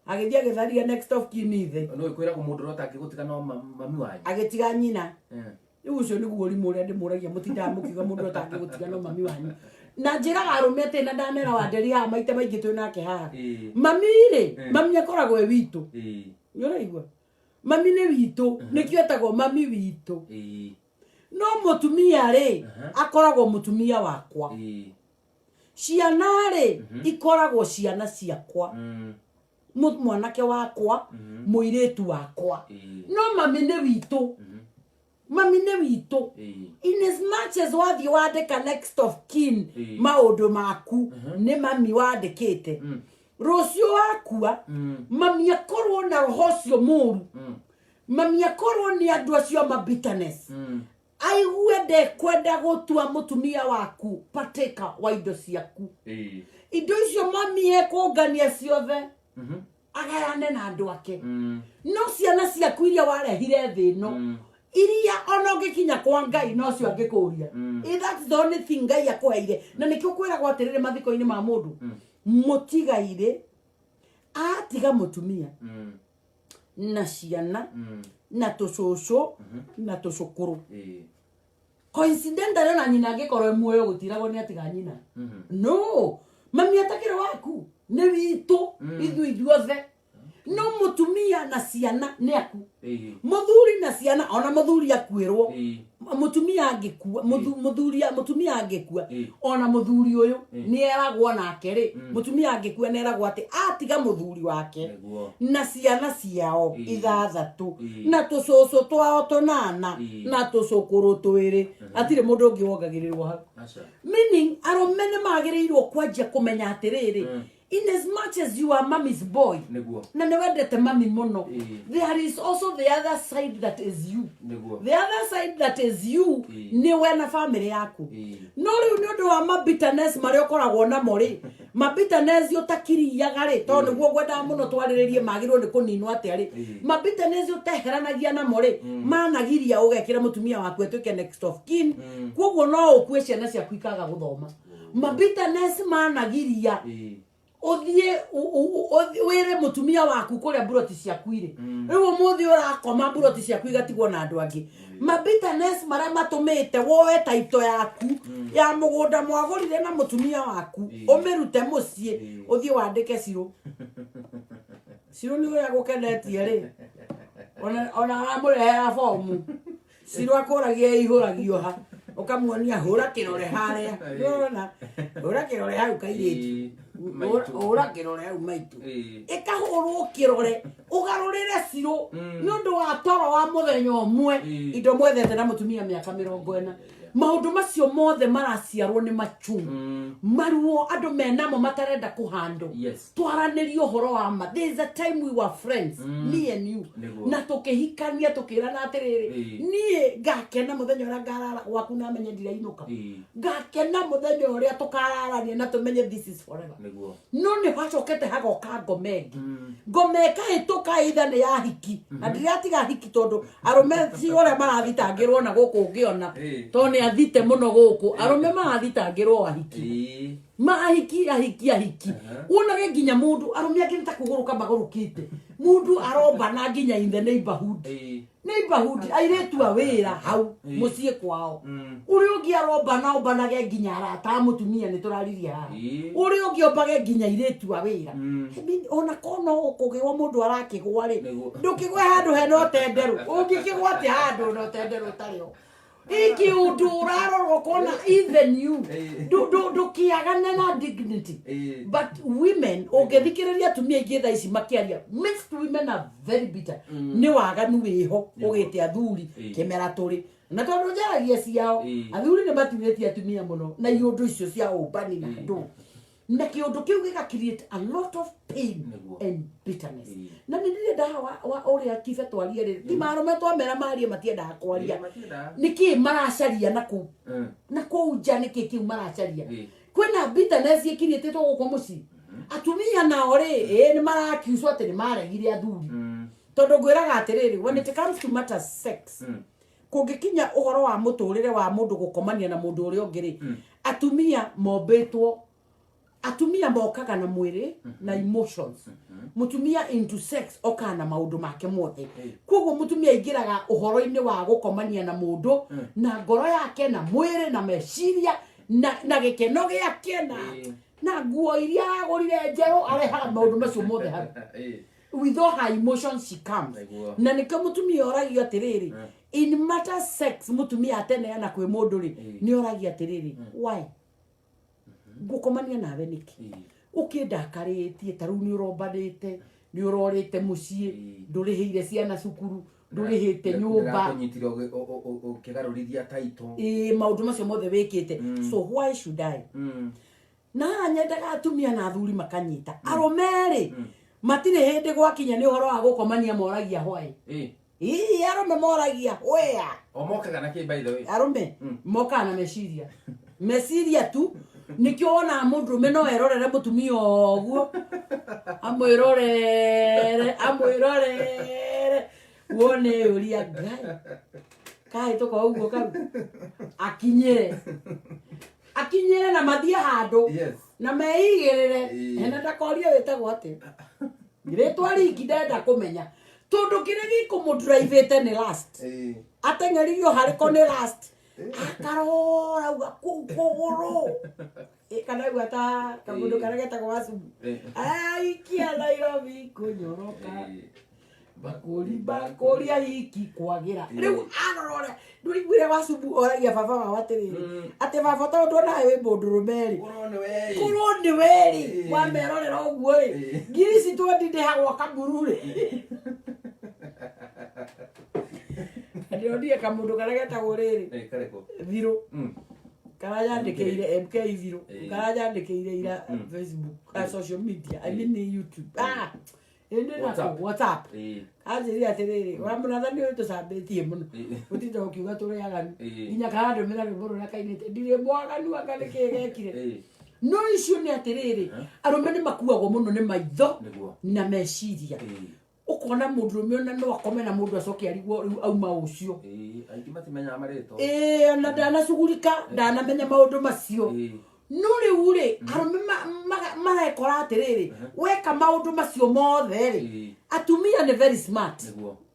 agĩthiĩ agĩtharia next of kin ithe. Nĩ kwĩragwo mũndũ ũrĩa ũtangĩgũtiga no mami wanyu. Agĩtiga nyina. Rĩu ũcio nĩguo ũrimũ ũrĩa ndĩmũragia, mũtindaga mũkiuga mũndũ ũtangĩgũtiga no mami wanyu. Na njĩraga arũme atĩ na ndamera Wanderi haha maita maingĩ twĩ nake haha, mami rĩ, mami akoragwo e witũ. Nĩ ũraigua? Mami nĩ witũ, nĩkĩo etagwo mami witũ. No mũtumia rĩ, akoragwo mũtumia wakwa. Ciana rĩ, ikoragwo ciana ciakwa, mwanake wakwa, mũirĩtu wakwa. No mami nĩ witũ, mami nĩ witũ. In as much as wathiĩ wandĩka next of kin, maũndũ maku nĩ mami wandĩkĩte, rũciũ wakua, mami akorwo na roho ũcio mũru, mami akorwo nĩ andũ acio ma bitterness, aigue ndekwenda gũtua mũtumia waku partaker wa indo ciaku. Indo icio mami ekũngania ciothe agayane na andũ ake, no ciana ciaku iria warehire thĩ ĩno. Iria ona ũngĩkinya kwa Ngai nocio angĩkũria. That's the only thing Ngai akũheire. Na nĩkĩo kwĩragwo atĩrĩrĩ mathiko-inĩ ma mũndũ, mũtigairĩ atiga mũtumia na ciana na tũcũcũ na tũcũkũrũ. Coincidentally ona nyina angĩkorwo e muoyo gũtiragwo nĩ atiga nyina. No mami atakĩrĩ waku nĩ witũ ithuĩ ithuothe. No mũtumia na ciana nĩ aku. Mũthuri na ciana ona mũthuri akuĩrwo, mũtumia angĩkua, mũthuri mũtumia angĩkua, ona mũthuri ũyũ nĩ eragwo nake rĩ, mũtumia angĩkua nĩ eragwo atĩ atiga mũthuri wake na ciana ciao 6 na tũcũcũ twao 8 na tũcũkũrũ 2, hatirĩ mũndũ ũngĩ wongagĩrĩrwo hau. Meaning arũme nĩ magĩrĩirwo kwanjia kũmenya atĩrĩrĩ, in as much as you are mommy's boy na nĩ wendete mami mũno, there is also the other side that is you. The other side that is you nĩ we na family yaku. No rĩu nĩ ũndũ wa ma bitterness marĩa ũkoragwo namo rĩ, ma bitterness ũtakiriaga rĩ, tondũ nĩguo ngwendaga mũno twarĩrĩrie magĩrĩirwo nĩ kũninwo atĩa rĩ, ma bitterness ũteheranagia namo rĩ, managiria ũgekĩra mũtumia waku atuĩke next of kin. Koguo no ũkue ciana ciaku ikaga gũthoma. Ma bitterness managiria ũthiĩ wĩre mũtumia waku kũrĩa mburoti ciaku irĩ. Rĩu ũmũthĩ ũrakoma mburoti ciaku igatigwo na andũ angĩ. Ma bitterness marĩa matũmĩte woe taito yaku ya mũgũnda mwagũrire na mũtumia waku, ũmĩrute mũciĩ, ũthiĩ wandĩke cirũ. Cirũ nĩ ũrĩa gũkenetie rĩ, ona aramũrehera bomu cirũ akũragia ĩihũragio ha, ũkamuonia hũra kĩrore harĩa. Nĩũrona, hũra kĩrore hau kairĩtu, hũra kĩrore hau maitũ, ĩkahũrwo kĩrore ũgarũrĩre cirũ nĩ ũndũ wa toro wa mũthenya ũmwe, indo mwethete na mũtumia mĩaka 40. Maũndũ macio mothe maraciarwo nĩ machungu, maruo andũ menamo matarenda kũhandwo. Twaranĩrie ũhoro wa ma. There is a time we were friends, me and you, na tũkĩhikania tũkĩrana atĩrĩrĩ, niĩ ngakena mũthenya ũrĩa ngarara gwaku na menye ndirainũka, ngakena mũthenya ũrĩa tũkararania na tũmenye this is forever. No nĩ hacokete hagoka ngoma ĩngĩ, ngoma ĩkahĩtũka itha nĩ ya hiki na ndiratiga hiki, tondũ arũme ti ũrĩa marathitangĩrwo na gũkũ ũngĩona, tondũ nĩ athite mũno gũkũ arũme marathitangĩrwo ahiki, ma ahiki ahiki ahiki. Wonage nginya mũndũ arũme angĩ nĩ ta kũgũrũka magũrũkĩte, mũndũ arombana nginya in the neighborhood, neighborhood airĩtu a wĩra hau mũciĩ kwao. Ũrĩa ũngĩ arombana ombanage nginya arata a mũtumia, nĩ tũraririe haha. Ũrĩa ũngĩ ombage nginya airĩtu a wĩra. I mean, ona korwo no kũgĩwa mũndũ arakĩgwa rĩ, ndũkĩgwe handũ hena ũtenderũ. Ũngĩkĩgwa atĩa handũ na ũtenderũ ũtarĩ ho? Iki ũndũ ũrarora ũkona even you ndũkĩagane na dignity. But women, ũngĩthikĩrĩria atumia aingĩ thaa ici makĩaria, most women are very bitter. Nĩ waganu wĩho ũgĩte athuri kĩmera tũrĩ na tondũ njaragia ciao, athuri nĩ maturĩtie atumia mũno na iũndũ icio cia ũmbani na ndũ na kĩũndũ kĩu gĩga create a lot of pain and bitterness. Na nĩ ndĩrenda wa ũrĩa kibe twarie rĩ, ti marũme twamera marie, matiendaga kwaria. Matiendaga. Nĩkĩ maracaria na kũu na kũu nja? Nĩkĩ kĩu maracaria? Kwĩna bitterness ĩkirĩtĩtwo gũkũ mũciĩ. Atumia nao rĩ, ĩ nĩ marakiucwo atĩ nĩ maregire athuri, tondũ ngwĩraga atĩrĩrĩ, when it comes to matters sex, kũngĩkinya ũhoro wa mũtũrĩre wa mũndũ gũkomania na mũndũ ũrĩa ũngĩ rĩ, atumia mombĩtwo, atumia mokaga na mwĩrĩ na emotions. Mũtumia into sex okaga na maũndũ make mothe. Koguo mũtumia aingĩraga ũhoro-inĩ wa gũkomania na mũndũ na ngoro yake na mwĩrĩ na meciria na gĩkeno gĩake na na nguo iria aragũrire njerũ, arehaga maũndũ macio mothe hau. With all her emotions she comes. Na nĩkĩo mũtumia oragio atĩrĩrĩ, in matter sex, mũtumia ateneana kwĩ mũndũ rĩ, nĩ oragia atĩrĩrĩ, why ngũkomania nawe nĩkĩ? Ũkĩndakarĩtie ta rĩu nĩ ũrombanĩte, nĩ ũrorĩte mũciĩ, ndũrĩhĩire ciana cukuru, ndũrĩhĩte nyũmba. Ndĩrakũnyitire ũkĩgarũrithia taito. Ĩĩ, maũndũ macio mothe wĩkĩte, so why should I? Na haha nyendaga atumia na athuri makanyita arũme rĩ, matirĩ hĩndĩ gwakinya nĩ ũhoro wa gũkomania moragia why. Ii, arũme moragia where. O mokaga na kĩ, by the way? Arũme mokaga na meciria, meciria tu. Nĩkĩo wonaga mũndũrũme no erorere mũtumia ũguo, amwĩrorere, amwĩrorere, wone ũria Ngai. Kahĩtũka ũguo kau akinyĩre akinyĩre na mathiĩ handũ na meigĩrĩre. Na ndakorie wĩtagwo atĩa, rĩtwa riki ndenda kũmenya, tondũ kĩrĩa gĩkũmũdraivĩte nĩ last. Ateng'eririo harĩko nĩ last, akarora uga kũu kũgũrũ. Kana uga ta kamũndũ karĩa getagwo wacumu. Aikia Nairobi kũnyoroka. Bakũri bakũri aiki kwagĩra. Rĩu arora ũrĩa ndũiguire wacumu oragia baba wao atĩrĩrĩ, atĩ baba, tondũ nawe wĩ mũndũrũme rĩ, Kũrwo nĩ we. Kũrwo nĩ we rĩ, wamerorera ũguo rĩ, ngiri ici twendi ndĩhagwo kaburu rĩ. Ndĩronire kamũndũ karĩa getagwo rĩrĩ. Karĩkũ? Thirũ. Karanyandĩkĩire MK Thirũ. Karanyandĩkĩire ira Facebook, social media, I mean YouTube, ĩndĩ nako WhatsApp. WhatsApp. Anjĩrire atĩrĩrĩ, wa mũrathani ũyũ tũcambĩtie mũno, gũtinda ũkiuga tũrĩ aganu. Nginya karandũmĩra rwĩmbo rũrĩa kainĩte ndirĩ mwaganu, anga nĩkĩĩ gekire. No icio nĩ atĩrĩrĩ, arũme nĩ makuagwo mũno nĩ maitho na meciria. Ũkona mũndũrũme ona no akome na mũndũ acoke arigwo rĩu auma ũcio. Aingĩ matimenyaga marĩtwa. Ĩĩ, ona ndanacugurika, ndanamenya maũndũ macio. No rĩu rĩ, arũme marekora atĩrĩrĩ, weka maũndũ macio mothe rĩ, atumia nĩ very smart.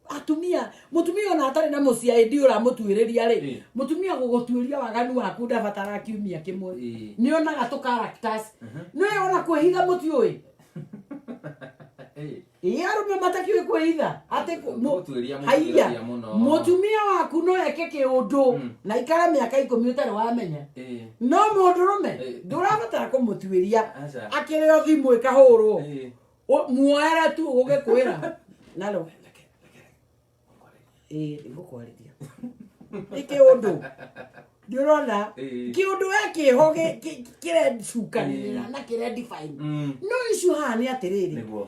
Atumia, mũtumia ona atarĩ na mũciĩ ĩndi ũramũtuĩrĩria rĩ, mũtumia gũgũtuĩria waganu waku ndabatara kiumia kĩmwe. Nĩ onaga tũ characters nĩ ona kwĩhitha mũtiũĩ. Ĩĩ, arũme matakiũĩ kwĩhitha atĩ Gũtuĩria haiya mũtuĩragia mũno. Mũtumia waku no eke kĩũndũ na ikara mĩaka 10 ũtarĩ wamenya. No mũndũrũme ndũrabatara kũmũtuĩria. Aca. Akĩrĩ o thimũ ĩkahũrwo. Muoere tu ũgĩkwĩra nalo ĩĩ nĩngũkwarĩria nĩ kĩũndũ ndĩrona. Kĩũndũ we kĩho kĩrecukanĩrĩra na kĩredefine. No icio haha nĩ atĩrĩrĩ,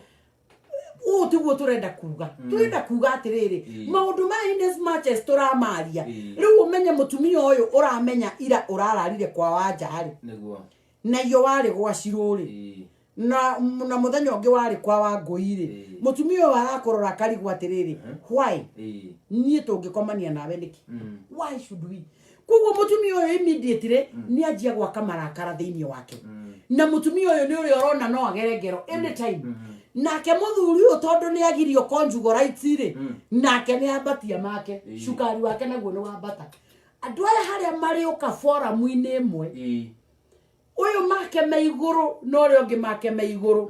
ũũ tiguo tũrenda kuga. Tũrenda kuga atĩrĩrĩ, maũndũ ma in as much as tũramaria rĩu, ũmenye mũtumia ũyũ ũramenya ira ũrararire kwa wanja rĩ, na iyo warĩ gwa cirũ rĩ, na mũthenya ũngĩ warĩ kwa wangũi rĩ, mũtumia ũyũ arakũrora akarigwo atĩrĩrĩ, why niĩ tũngĩkomania nawe nĩkĩ? Why should we? Koguo mũtumia ũyũ immediately nĩ anjia gwaka marakara thĩinĩ wake. Na mũtumia ũyũ nĩ ũrĩa ũrona no agere ngero anytime. Nake mũthuri ũyũ, tondũ nĩ agirio conjugal rights rĩ, nake nĩ ambatia make cukari wake naguo nĩ wambata. Andũ aya harĩa marĩũka foramu-inĩ ĩmwe, ũyũ make me igũrũ na ũrĩa ũngĩ make me igũrũ,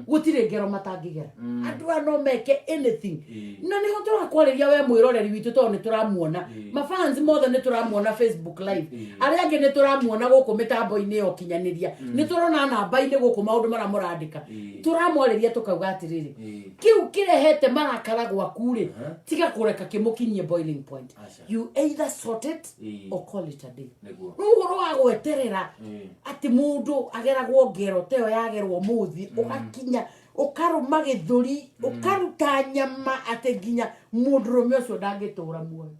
gũtirĩ ngero matangĩgera. Andũ aya no meke anything. Na nĩho tũrakwarĩria we mwĩroreri witũ, tondũ nĩ tũramuona. Mafans mothe nĩ tũramuona Facebook live. Arĩa angĩ nĩ tũramuona gũkũ mĩtambo-inĩ ya ũkinyanĩria, nĩ tũrona namba-inĩ gũkũ maũndũ marĩa mũrandĩka. Tũramwarĩria tũkauga atĩrĩrĩ, kĩu kĩrehete marakara gwaku rĩ, tiga kũreka kĩmũkinyie boiling point. Aca. You either sort it or call it a day. Rĩu ũhoro wa gweterera atĩ mũndũ ageragwo ngero ta ĩyo yagerwo mũthi, ũgakinya ũkarũma gĩthũri, ũkaruta nyama atĩ nginya mũndũrũme ũcio ndangĩtũra muoyo.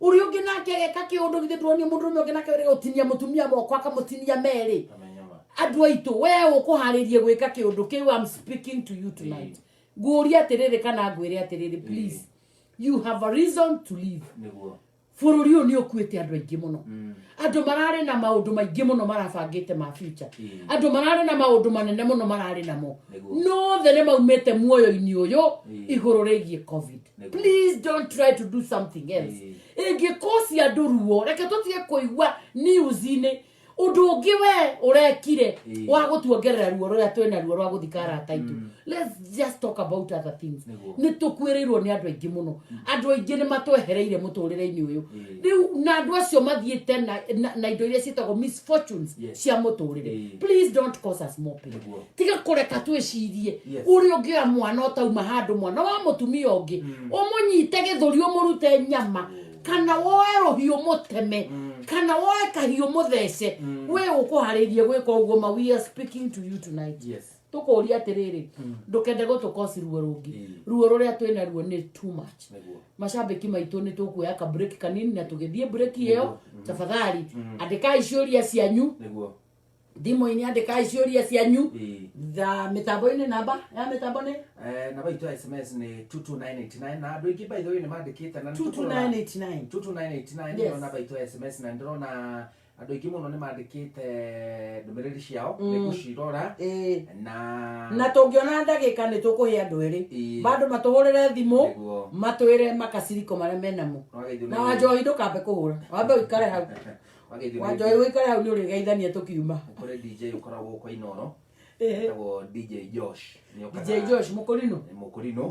Ũrĩa ũngĩ nake ageka kĩũndũ, githĩ ndũronio mũndũrũme ũngĩ nake ũrĩa gũtinia mũtumia moko akamũtinia merĩ? Kamenya ma. Andũ aitũ, we ũkũharĩrie gwĩka kĩũndũ kĩu, I'm speaking to you tonight. Ngũria atĩrĩrĩ kana ngwĩre atĩrĩrĩ, please, you have a reason to live. Bũrũri ũyũ nĩ ũkuĩte andũ aingĩ mũno. Andũ mararĩ na maũndũ maingĩ mũno marabangĩte ma future. Andũ mararĩ na maũndũ manene mũno mararĩ namo. No othe nĩ maumĩte muoyo-inĩ ũyũ igũrũ rĩgiĩ COVID. Please don't try to do something else ĩngĩkocia andũ ruo. Reke tũtige kũigua news-inĩ ũndũ ũngĩ we ũrekire wa gũtuongerera ruo rũrĩa twĩna ruo rwa gũthika arata aitũ. Let's just talk about other things. Nĩ tũkuĩrĩirwo nĩ andũ aingĩ mũno. Andũ aingĩ nĩ matwehereire mũtũrĩre-inĩ ũyũ rĩu, na andũ acio mathiĩte na indo iria ciĩtagwo misfortunes cia mũtũrĩre. Please don't cause us more pain. Tiga kũreka twĩcirie ũrĩa ũngĩoya mwana ũtauma handũ, mwana wa mũtumia ũngĩ, ũmũnyite gĩthũri ũmũrute nyama, kana woe rũhiũ mũteme, kana woe kahiũ mũthece. We ũkũharĩrie gwĩka ũguo ma, we are speaking to you tonight. Tũkũria atĩrĩrĩ, ndũkende gũtũkosi ruo rũngĩ. Ruo rũrĩa twĩna ruo nĩ too much. Macambĩki maitũ, nĩ tũkuoya ka break kanini, na tũgĩthiĩ break ĩyo, tafadhali andĩkai ciũria cianyu. Thimũ-inĩ andĩkai ciũria cianyu. Tha mĩtambo-inĩ, namba ya mĩtambo nĩ? Namba itũ ya SMS nĩ 22989, na andũ aingĩ, by the way, nĩ mandĩkĩte na nĩ tũkũrora. 22989. 22989. Nĩyo namba itũ ya SMS, na ndĩrona andũ aingĩ mũno nĩ mandĩkĩte ndũmĩrĩri ciao, nĩ ngũcirora na Na tũngĩona ndagĩka nĩ tũkũhe andũ erĩ bandũ matũhũrĩre thimũ, matwĩre makaciriko marĩa menamo. Wageithio Na Wanjohi, ndũkambe kũhũra, wambe ũikare hau. Wageithio nĩ Wanjohi, ũikare hau, nĩ ũrĩgeithania tũkiuma. Kũrĩ DJ ũkoragwo kwa Inoro, etagwo DJ Josh. Nĩ DJ Josh Mũkũrinũ. Mũkũrinũ.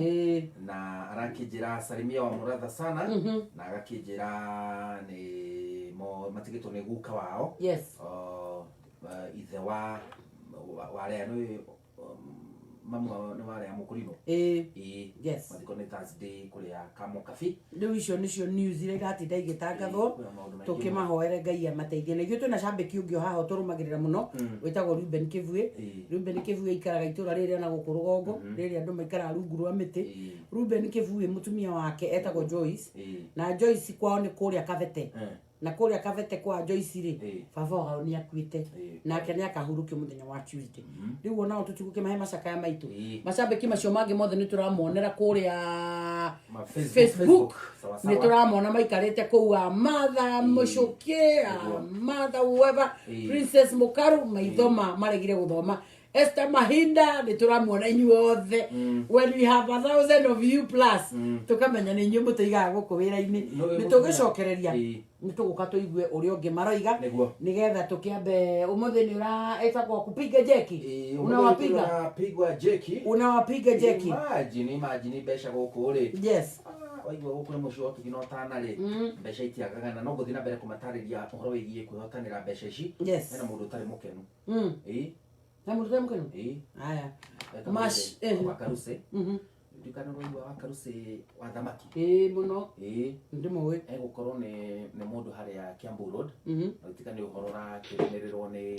Na arakĩnjĩra, "Salimia wa Mũratha sana." Na agakĩnjĩra nĩ mo matigĩtwo nĩ guka wao, ithe wa arĩa nĩ mamu wao, nĩ warĩa Mũkũrinũ. Mathiko nĩ Thursday kũrĩa Kamokabi. Rĩu icio nĩcio news iria iratinda igĩtangathwo. Kwĩna maũndũ maingĩ. Tũkĩmahoere Ngai amateithie, na ithuĩ twĩna cambĩki ũngĩ o haha ũtũrũmagĩrĩra mũno, wĩtagwo Ruben Kĩbuĩ. Ruben Kĩbuĩ aikaraga itũra rĩrĩa na gũkũ rũgongo, rĩrĩa andũ maikaraga rungu rwa mĩtĩ. Ruben Kĩbuĩ, mũtumia wake etagwo Joyce, na Joyce kwao nĩ kũrĩa Kabete. Na kũrĩa Kabete kwa Joyce rĩ, baba wao nĩ akuĩte, nake nĩ akahurũkio mũthenya wa Tuesday. Rĩu onao tũtigũkĩmahe macakaya maitũ. Macambĩki macio mangĩ mothe nĩ tũramonera kũrĩa Ma Facebook, Facebook. Sawa sawa. Nĩ tũramona maikarĩte kũu, a Martha Mũcũkĩ, a Martha whoever, Princess Mũkaru, maitho ma maregire gũthoma, Esther Mahinda, nĩ tũramuona inyuothe. When we have 1,000 of you plus, tũkamenya nĩ inyuĩ mũtũigaga gũkũ wĩra-inĩ. No, Nĩ mũtumia. tũgĩcokereria, nĩ tũgũka tũigue ũrĩa ũngĩ maroiga, nĩgetha tũkĩambe. Ũmũthĩ nĩ ũra ĩtagwo kupiga jeki. Unawapiga. Unapigwa jeki. Unawapiga jeki. Imagine, imagine mbeca gũkũ rĩ. Waigua gũkũ nĩ mũciĩ wa ũtugi na ũtana rĩ, mbeca itiagaga, na no ngũthiĩ na mbere kũmatarĩria ũhoro wĩgiĩ kwĩhotanĩra mbeca ici. Hena mũndũ ũtarĩ mũkenu. Na mũndũ ũtarĩ mũkenu? Aya. Etagwo Wakaruse. Ndikana waigua Wakaruse wa thamaki? Ĩĩ, mũno. Ndĩmũĩ. Egũkorwo nĩ mũndũ harĩa Kiambu Road. Na gũtuĩka nĩ ũhoro ũrakĩrũmĩrĩrwo nĩ